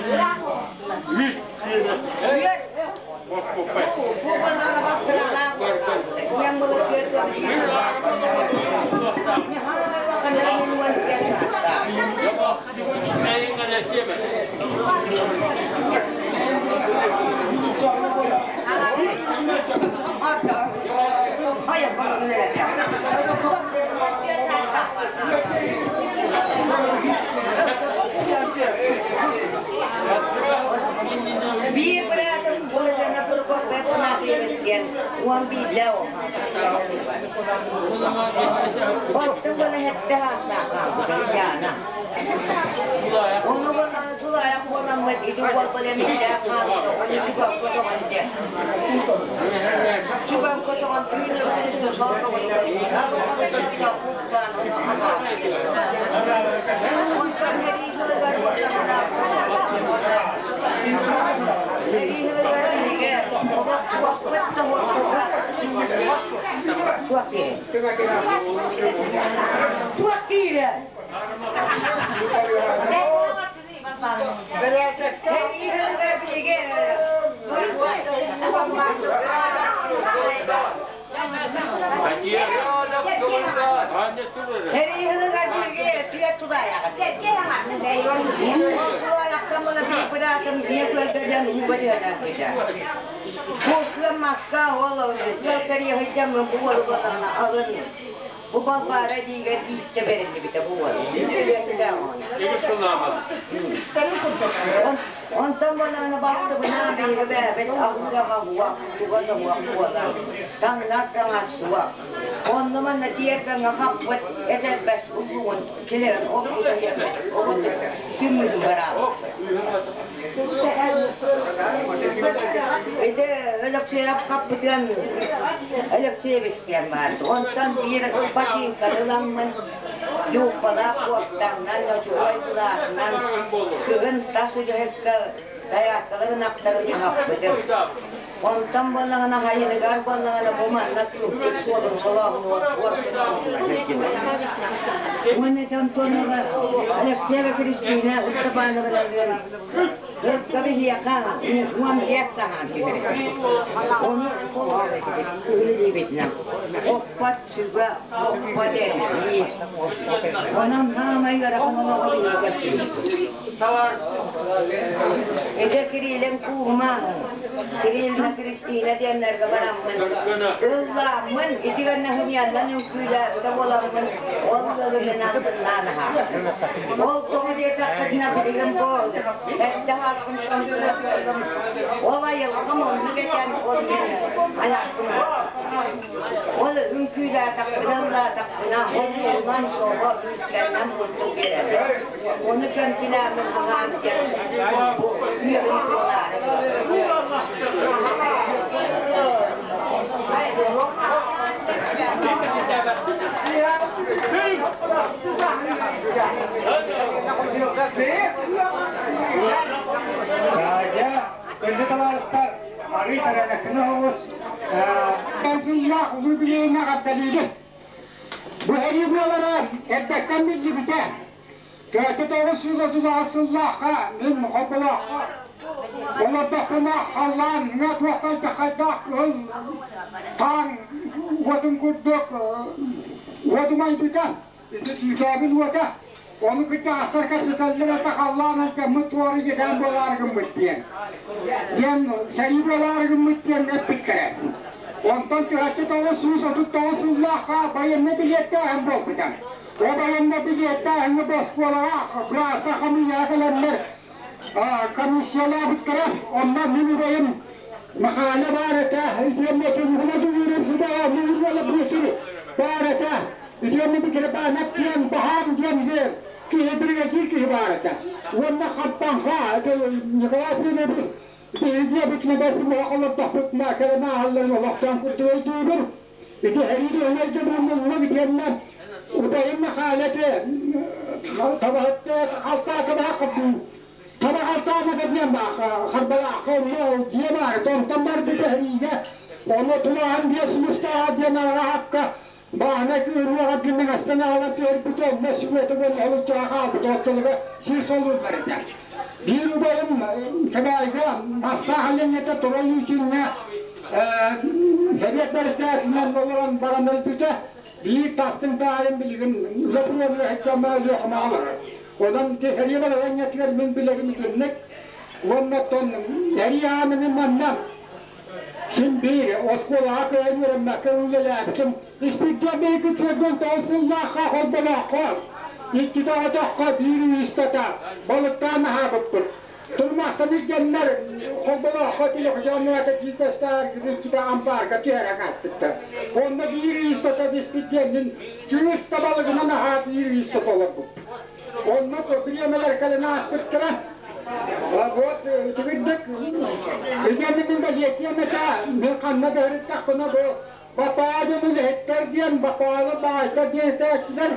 Үс. Түөрт. Бу буолан баттыралаах. Ийэм была 45 Михаил 15 саастаах. Биир быраатым Владимир Прокопьев Афанасьевич диэн уон биирдэ Оттон была хэттэ саастаах хаалбыта Яна. Ону тулаайах буоламмыт ити уол былэмиттээх хаалбыта, ону чугапка тоҕон диэн. Чугапка тоҕон түүн өрүстэ сон Онтон сэрии сылыгар буоллаҕына сэрии сылыгар биһиги олох туохпут да суох киһи. Туох киирэ? Сэрии сылыгар биһиги Сэрии сылыгар биһиги түөрт тулаайаҕыт. Тулаайахтан була биир быраатым ийэ күөлгэ ууга түһэн өлбүтэ. Бу кыаммакка ол ыал кэрийэ сылдьаммын бу уолу буоллаҕына алын Бу Балбаара диигэр ииттэ бэриллибитэ бу уол. Онтон буоллаҕына балтыбынаан биһиги бэйэбит аһыыр-аҕа уох, туга да уох буолан, таҥнар таҥас суох. Онно манна тиэргэҥҥэ хаппыт этэрбэс уллуҥун килэрин оҕутун түммүтүн бараабыппыт. Ити Өлөксөйөп хаппытыан Өлөксөйөбүч диэн баар. Онтон биир бачыыҥканы ыламмын, дьууппалаах куоптаҥнан, ночуой былаатынан кыһын тас үлэһиккэ дайааккалар ынахтарын аһаппытым. Онтон буоллаҕына хайыныгар буоллаҕына бу манна күүппүт суолун солооһун уорбут Уонна Антонова Алексеева Кристина Степановналыын Ырга биһиэхэ 15 саһаан түһэрбит. Ону этибит, кыһыл илиибитинэн. Оппот сүгэ, оппот эрбии. Онон хаамай ыарахан олоҕу биһиэхэ Ити Кириллин кууһума, Кириллина Кристина диэннэргэ бараммын, ыллааммын, ити гэннэ хымыйаллан үҥкүүлээбитэ буоламмын, ол ыалыммын астыннаан аһаабытым. Ол тоҕо диэтэххитинэ билигин бу эрдэ аһарбын ол айылҕам оннук этэн, ол мин айахпын Ол үҥкүүлээтэхпинэ, ыллаатахпына, ол уолунан суоҕа күүстэринэн курдук биэрэллэр. Ону кэмчилээммин аһаан сиэн бу үөһүн туолаары Дьэ, күндү табаарыстар, арыы тэрээтэххинэ оҕус Сыллаах улуу билиэҥҥэ эҕэрдэлиибин. Бу сэрии буолара эрдэттэн биллибитэ. Көөтө 938 сыллаахха мин Хоболооххо олордохпуна халлааҥҥа туохтан хайдах кыһыл таан уотун курдук уодумайбыта. Ити түүтээбин уота. Ону кытта астар кэпсэтэллэр этэ халлаан алдьаммыт туора иэдээн буолаары гыммыт диэн. Диэн сэрии буолаары гыммыт диэн эппиттэрэ. Онтон 1939 сыллаахха байыаннай билиэттээһин буолбута. О байыаннай билиэттээһиҥҥэ бу оскуолаҕа быраастар хамыыйаҕа кэлэннэр комиссиялаабыттара. Онно мин убайым Махаля баар этэ, итиэннэ Тунуһуна Дьулуурун сыбаҕа Муҥур уола Бүөтүр баар этэ. Итиэннэ Бикирбаанап диэн баһаам диэн киһи биригэдьиир киһи баар этэ. Уонна Хампаҥха Николай Федорович биһиги дьиэбитинэ бэс олордохпутуна кэлэн ааһалларын олохтоон курдук өйдүүбүн. Ити эриир өҥөйдө муннук итиэннэ убайым Михаил ити табаһытта алтаа табаһа таба алтаамата диэн баар Харбалаахха онно дьиэ баар онтон барбыт эһиигэ ону тулааһын биэс мустааҕа диэн аҕаһакка бааһынай кыырыаҕа гимнастан аҕалан түһэрбит онно сүгүөтэ буолла олуччаҕа хаалбыт оттолуга сир солууллар этэ. Биир убайым Кэбээйигэ мастаах аллеҥҥа турал үүтүҥҥэ. Сэбиэт бэрэссэдээтэлинэн олорон баран өлбүтэ. Биир тастыҥ таайым билигин үлэ туруорууга сылдьаммар Өлүөхүмэҕэ олорор. Онон ити сэрии балаһыанньатыгар мин билэрим итинник. Уонна оттон сэрии аана мин манна син биир оскуолаҕа кыайан үөрэммэккэ үлэлээбитим. Испирдиэн биһиги 49 сыллаахха холболооххо, иччитэ оҕотоххо биир ыйыстата балыктаан аһаабыппыт. Турмахсан илдьэннэр холболооххо телефоннуата биир көстөөр иччитэ ампаарга түһэрэн ааспыттар. Онно биир ыйыстата диспит диэннин чыыс да балыгынан аһаа биир ыйыстата олорбуппут. Онно бириэмэлэр кэлэн ааспыттара. Вот үчүгүйдик итиэннэ мин бэлиэтиэм этэ, мин ханна да сырыттахпына бу Бапаадьын үлэһиттэр диэн, Бапаалы баайдар диэн этээччилэр,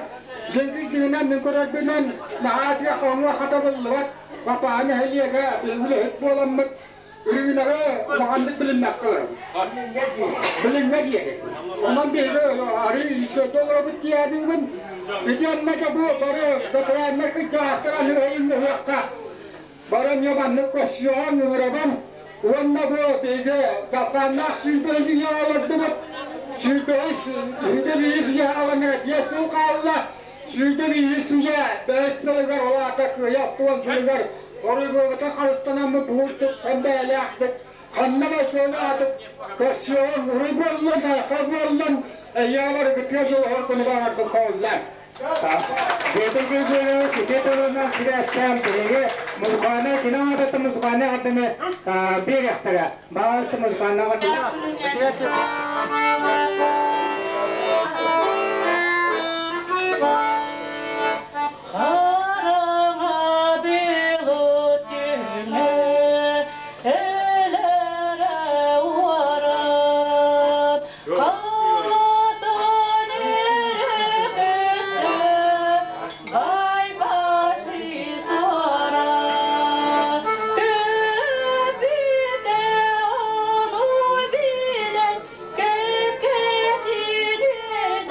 дьиҥ-дьиҥинэн мин көрөрбүнэн, наһаа үчүгэй хоҥуо хатабыллыбат Бапаа нэһилиэгэ үлэһит буоламмыт, ырыынагы улаханнык билиммэккэ олоробут. Билиҥҥэ диэри. Онон биһиги арыы үчүгэйдик олоробут диэбиҥмин. Итиэннэ да бу бары ветераннар кырдьаҕастар аныгы ыһыахха бары эмиэ маннык көрсүөҕүҥ ыҥырабын. Уонна бу биһиги Далхааннаах 25 үйэ олордубут. 25 сүүрбэ үйэ алаҥыра 5 сыл хаалла. 21 үйэ бэһис сылыгар ол аата кыайа 60 сылыгар Оройуобута харыстанаммыт буурдук хэмбээлээхтик ханна да суолаатык көрсүөҕүҥ уруй буоллун, айхал буоллун, эйиэхэ барыгытыгар дьолоһор күнү баҕарбын хоһуллар. Петр Григорьевич ити тылынан сибээстээн биһиги музыкальнай кино аатыттан музыкальнай ардыны биэриэхтэрэ. Баҕаласта музыкальнай Хараҥа былыт түһүнэ өлөрө уоран, Халатын өрүкүттэ байбачый суоран, Төпүтэ ону билэн кэккэтининэн.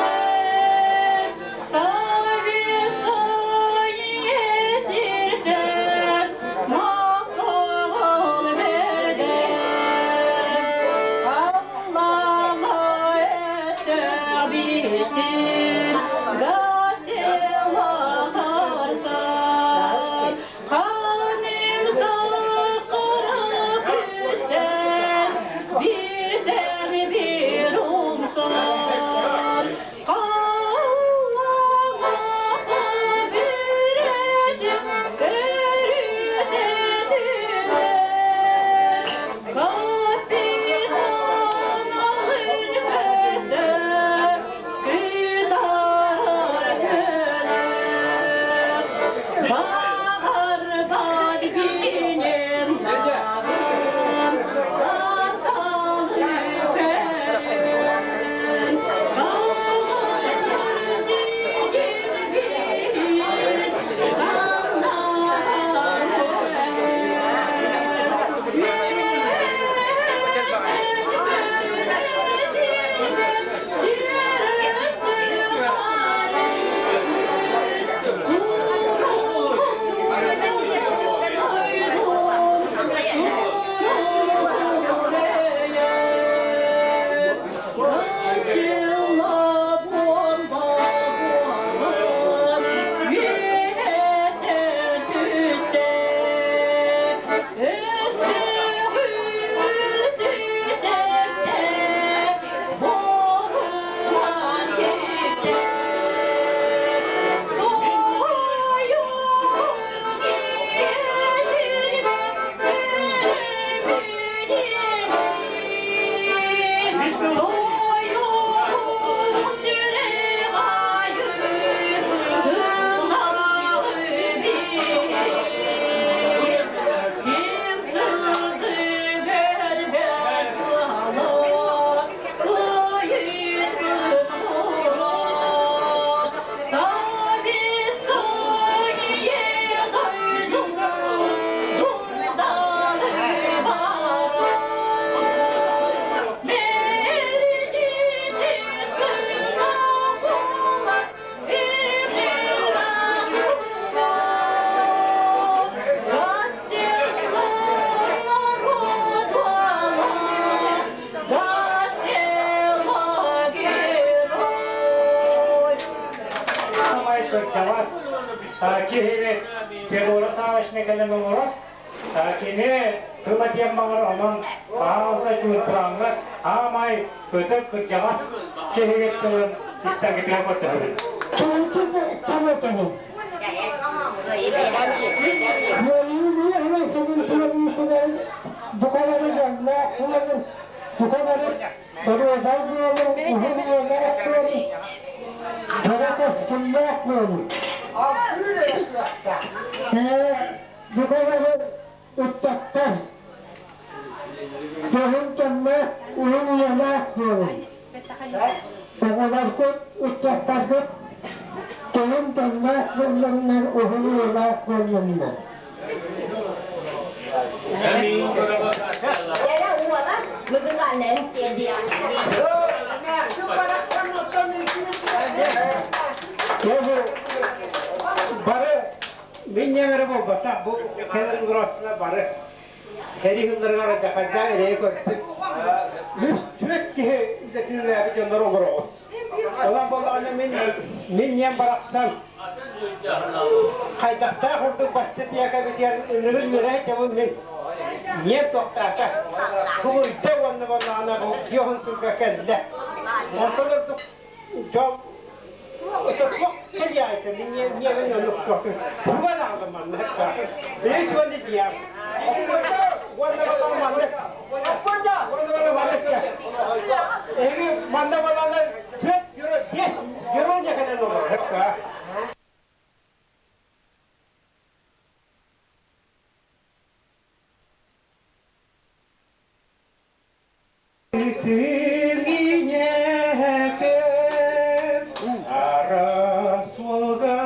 киһибит Федора Савочна кэлэн олорор. Кини тыл этиэн баҕар, онон аалта чуумпураҥҥыт аамай ытык кырдьаҕас киһигит тылын истэргитигэр көрдөһөбүн. Тыл этэбин. Үөрүү сылын туолуутугар букалары дьоллоох буолун, букалары доруобай буолун, уһун үйэлээх буолун, дьоро кэскиллээх буолун. Букалары ыччаттар, дьоһун дьонноох, уһун үйэлээх буолун. Оҕолоргут, ыччаттаргыт дьоһун дьонноох буоллуннар, уһун үйэлээх буоллуннар. Бары мин ньэҥэрэ буолбатах, бу кэлэр гроссына бары сэрии сылларыгар дьахайдаан эрэйи көрбүт. Үс түөрт киһи үлэтин дьоннор олороҕут. Онон буоллаҕына мин мин ньиэм барахсан хайдахтаах курдук бачча тиэкэбитигэр ынырыгын үөрэ сылдьабын мин. Ньиэм тохтоото. Тулуйда уонна буоллаҕына бу биэс сылга кэллэ. Онтон ордук дьол кэлиэҕэ мин ньиэбин оннук туган аҕалым манна Бэйи чуонди диям. Уонна балан маннык. Уонна балан маннык. Эһиги манна баланы түөрт герой, биэс герой кэлэн олорор. Араас суолга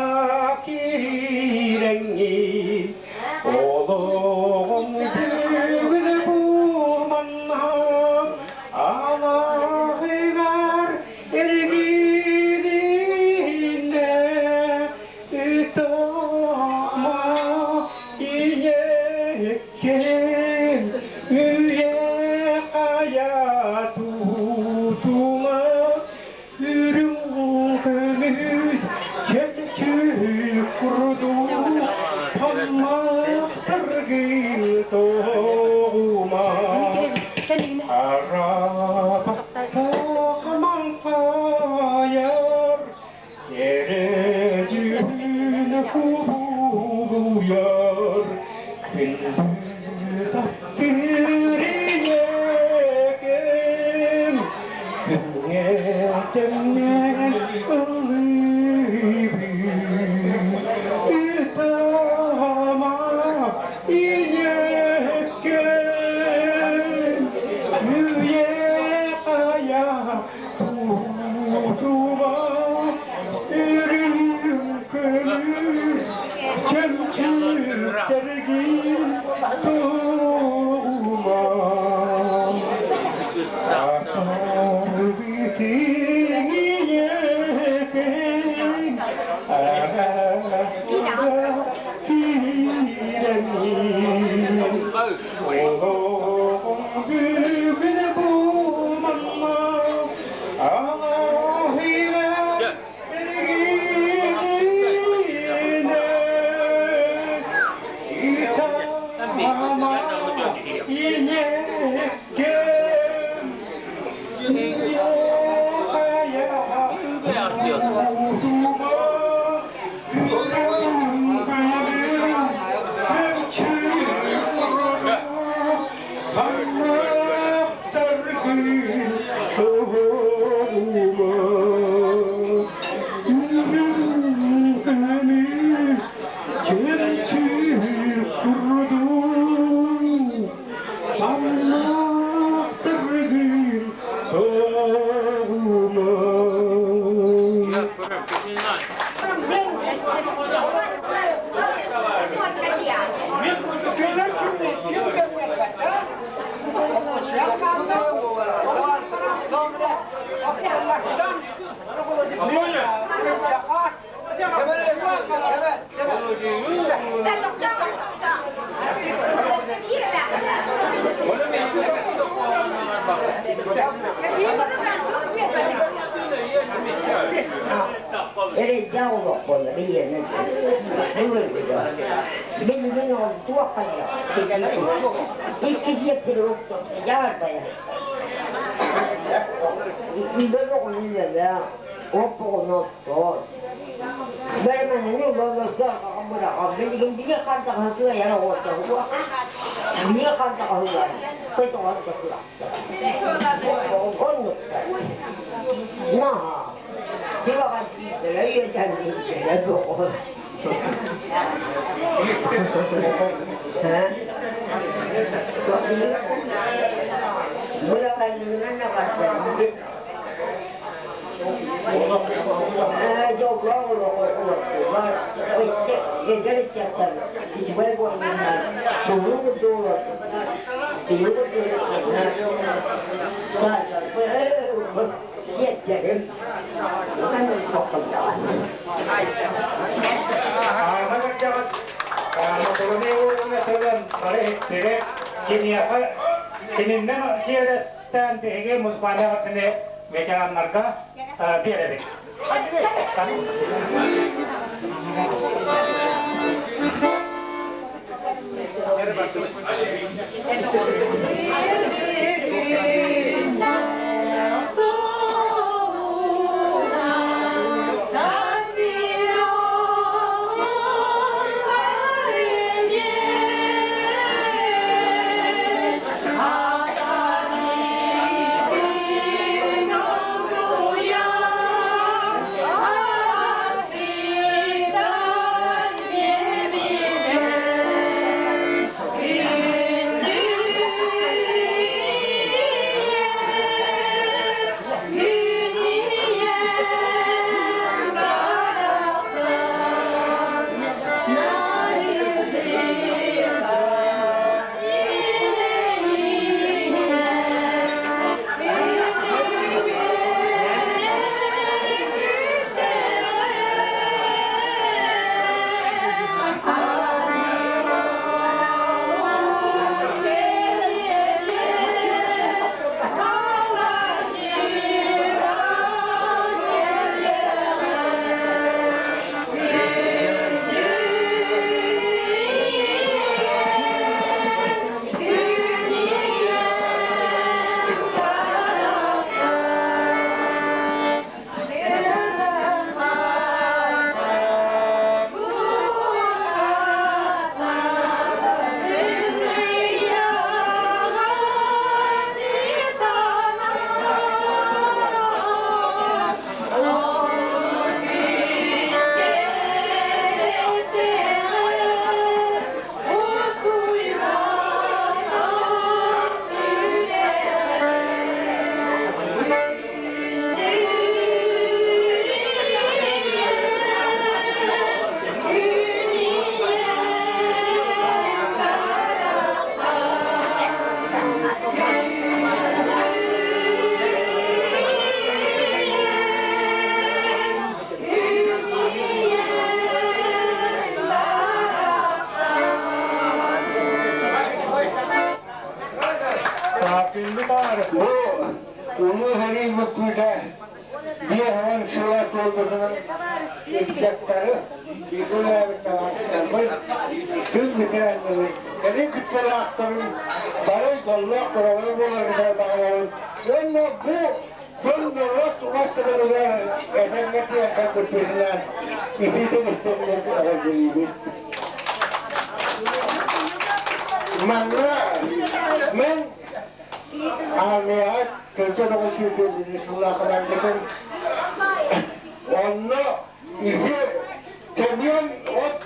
киирэҥҥин, олоҕум бүгүн бу манна алаһыгар эргилиннэ, ытама ийэккэм үйэ-хайа тутума үрүҥ көмүс чэпчик курдук таммахтаргын тоҕума арабаттах маҥхайар Эрэдьүн кубулуйар күндү таптыыр ийэкэм күҥҥэ тэҥнээн ыллыыбын ытаама ийэкэм үйэ-хайа Туутума үрүҥ көмүс чөмчүүктэргин туһума Атарбытыҥ киирэҥҥин Олоҕум бүгүн бу манна Эрэйдээх олох буолла биһиэнэ былыргыга. Билигин ол туох хайдах икки сиэптери дьаарбайа. Бөҕөнү үлэлээх, оппоҕуну оттоор. Бэрмэнини лоллорго быраҕан билигин биир хантаҕаһы кыайар оҕотоһуо. Биир хантаҕаһыгар көтөҕөр да Оннуктар. Наһаа. Сибаҕа дииллэрэ, үөдэн дииллэрэ бөҕө. Быраханньыгынан аҕардардым. Дьоллоох олоҕу олордулар. Эдэр ыччаттар үчүгэй буоллуннар, куһуу курдук олордуннар, киһи курдук сиэттэрим. Аана кырдьаҕас Матулуна уолуна тылын бары иһиттигэ киниэхэ кининнэн чиэрэстээн биһиги музыкальнай артыны ветераннарга биэрэбит. Бу Улуу сэрии бүппүтэ 50 сыла туолбутунан ыччаттары бииргэ үлэлээбит табаарыстарбыт, күн ветераннарын, кэлин кыттыылаахтарын бары дьоллоох доруобай буоларгытыгар баҕарабын уонна бу дьон норуот убастабылыгар этэҥҥэ тиийэн кэлбиппитинэн итиитин истиҥник эҕэрдэлиибит. Манна мен армияҕа кырдьа бөҕө сүүрдүллүн сыллаахаларбытын онно ити тэбиэн от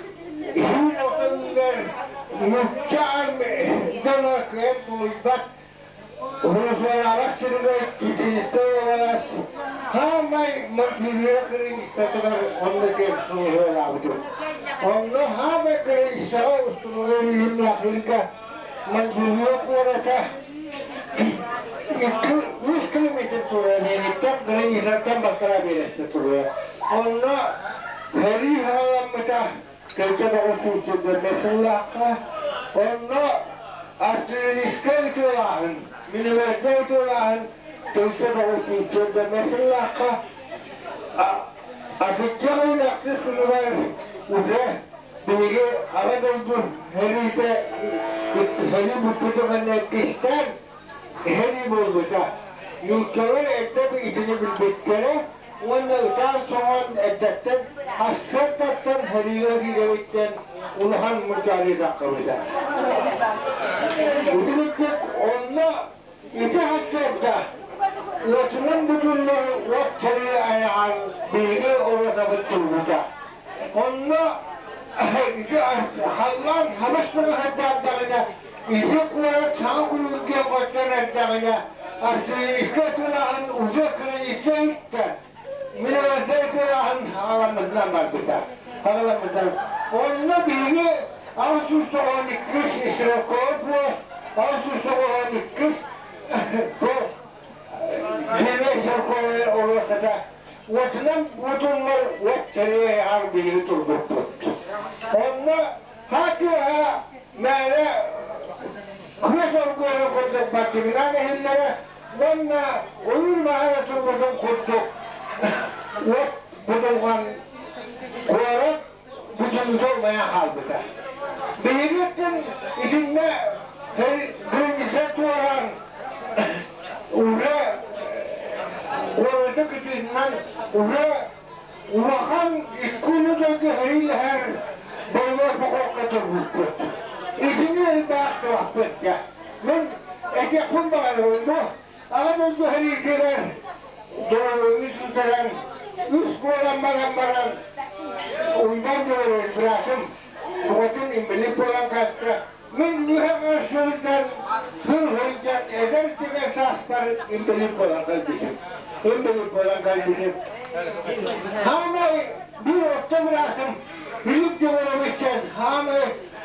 иһин отуннар нуучча дьоно кыайан тулуйбат Русланалах сиригэр китиристэ уобалас хаамай Мартыния кырыйсатыгар онно кэм службалаабытым. Онно хаамай кырыйсаҕа устунугар иһиннээхлэргэ Мартыния куората 2-3 километр турар иһиттэн границаттан балтараа биэрэстэ турар. Онно сэрии халаммыта Кэлчэ бөҕө сүүрдэрдэргэ сыллаахха, онно артиллерийскай ытыалааһын, минометнай ытыалааһын кэлчэ бөҕө сүүрдэрдэргэ сыллаахха. Атыччах ыйын ахсыс күнүгэр уже биһиги Аҕа дойду сэриитэ сэрии бүппүтэ кэннэ иккистээн сэрии буолбута. Нууччалар эрдэ итини билбиттэрэ уонна ытаан-соҥоон эрдэттэн сарсыардаттан сэриигэ киирэбиттэн улахан мучаалыы таххыбыта. Ити курдук онно ити сарсыарда уотунан бутуллар уот сэрии айаҕар биһиги оруотабыт турбута. Онно ити халлаан хабыс сырдаҕына ити куорат саҥа күлүгүргэ көстөн эрдэҕинэ артиллерийскай тылааһын уже граница иттэ минометнай тылааһын хаҕаламмытынан барбыта. Хаҕаламмытынан. Онно биһиги 692 стрелковый пост, 692 Бииргэ стрелковай оруосата уотунан уотуллар уот сэрии аһар биһиги турбуппут. Онно хаа тыаһа мээнэ күөс оргуйарын курдук бардыгынаан иһиллэрэ уонна ойуур баһаара турбутун курдук уот будулҕан куорат бүтүннүүтэ умайан хаалбыта. Биһиги өттүн итиннэ граница туораан уже куораты кытыытынан уже улахан икки улуу дойду сэриилэһэр боевой походка турбуппут. Итини элбэх туһаппыт дьэ. Мин этиэхпин баҕарабын бу Аҕа дойду сэриитигэр доруобуйаны сүтэрэн, үс буолан баран баран, Уйбаан Дьоруой быраатым букатын инбэлиит буолан хаалта. Мин үһэҕэр сылдьан, сыл сылдьан эдэр түгэн сааспар инбэлиит буолан кэлбитим. Инбэлиит буолан кэлбитим. Хаамай биир орто быраатым Филипп Егорович диэн хаамай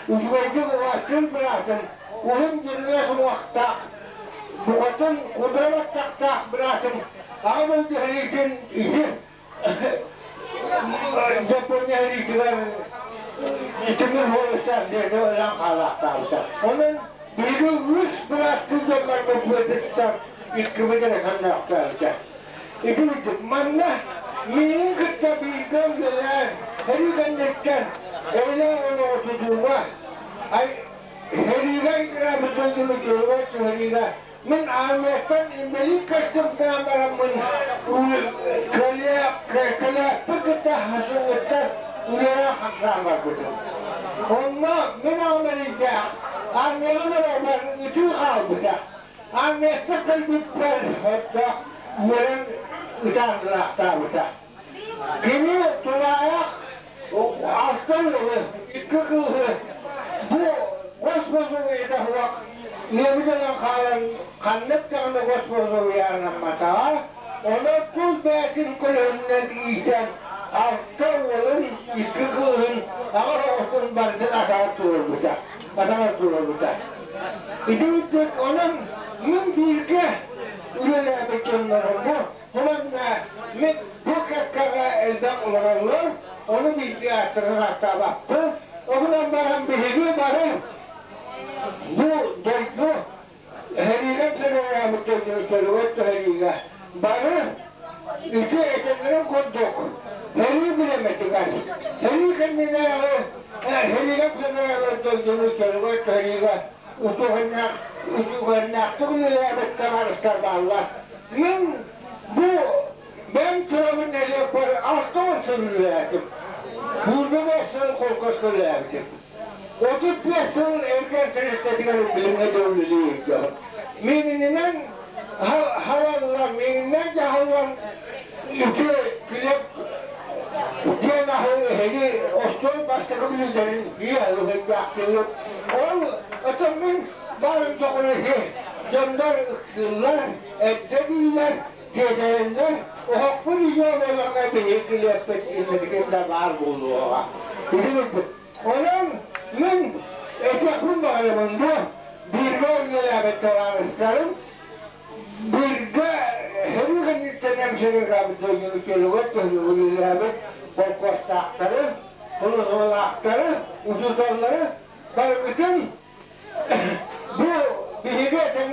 үчүгэйдик убаастыыр быраатым, уһун дьиҥнээх уҥуохтаах Букатын кудра баттахтаах быраатым Аҕа дойду сэриитин ити Япония сэриитигэр тимир холустаах диэки өлөн хаалаахтаабыта. Онон биһиги үс бырааттыы дьоннорбут быатыттан иккибит эрэ ханнаахтаабыта. Ити курдук манна миигин кытта бииргэ үлэлээн, сэрии кэнниттэн эйэлээх олоҕу тутууга Сэриигэ ыҥырабыт дойдуну дьоруой түһэриигэ мин армияттан инбэлиит көстүүмтээн бараммын кэлээппин кытта хасыҥҥыттан үлэҕэ хамсаан барбытым. Онно мин аҕам эрэйдээх армияҕа барарбар ытыы хаалбыта. Армияттан кэлбиппэр элбэх үөрэн ытаан ыраахтаабыта. Кини тулаайах алта уолу, икки кыыһы бу госпозуйата суох ийэбит өлөн хаалан ханнык даҕаны госпозуйаанамматаҕа, онон тус бэйэтин көлөһүнүнэн иитэн алта уолун, икки кыыһын, аҕа оҕотун барытын атаҕар туруорбута, атаҕар туруорбута. Ити курдук онон мин бииргэ үлэлээбит дьоннорум бу Уонна мин бу кэккэҕэ элбэх олороллор, ону бииргэ ааттарын ааттаабаппын. Онон баран биһиги бары бу дойду сэриигэ төрөөбүт дойдуну төрүгэр түһэриигэ бары үтүө этэллэрин курдук сэрии бириэмэтигэр, сэрии кэннинээҕи сэриигэ төрөөбүт дойдуну төрүгэр түһэриигэ утуһуннах үтүгэннээхтик үлэлээбит табаарыстар бааллар. Мин бу бэйэм турабын нэһилиэкпэр 60 сыл үлэлээтим. 25 сыл холкуоска үлэлээбитим. 35 сыл эргиэн тэрилтэтигэр билимҥэ дьон үлэлии сылдьабын. Миигининэн халаллан, миигинэн дьаһаллан ити килиэп диэн аһы эһиги остуол бастакы бүлүүлэрин биир аһылыктаахтыгыт. Ол оттон мин баарын тоҕуна дьоннор ыксыыллар, эрдэ дииллэр, тиэтэйэллэр, оһохпун ийэ буоларга биһиги килиэппит инникитин да баар буолуоҕа. Ити курдук. Онон мин этиэхпин баҕарабын бу бииргэ үлэлээбит табаарыстарым бииргэ сэрии кэнниттэн эмсэҕэлээбит дойдуну чөлүгэр түһүлүгүлээбит холкуостаахтары, хонуһуолаахтары, учууталлары барыгытын бу биһиги этэҥҥэ.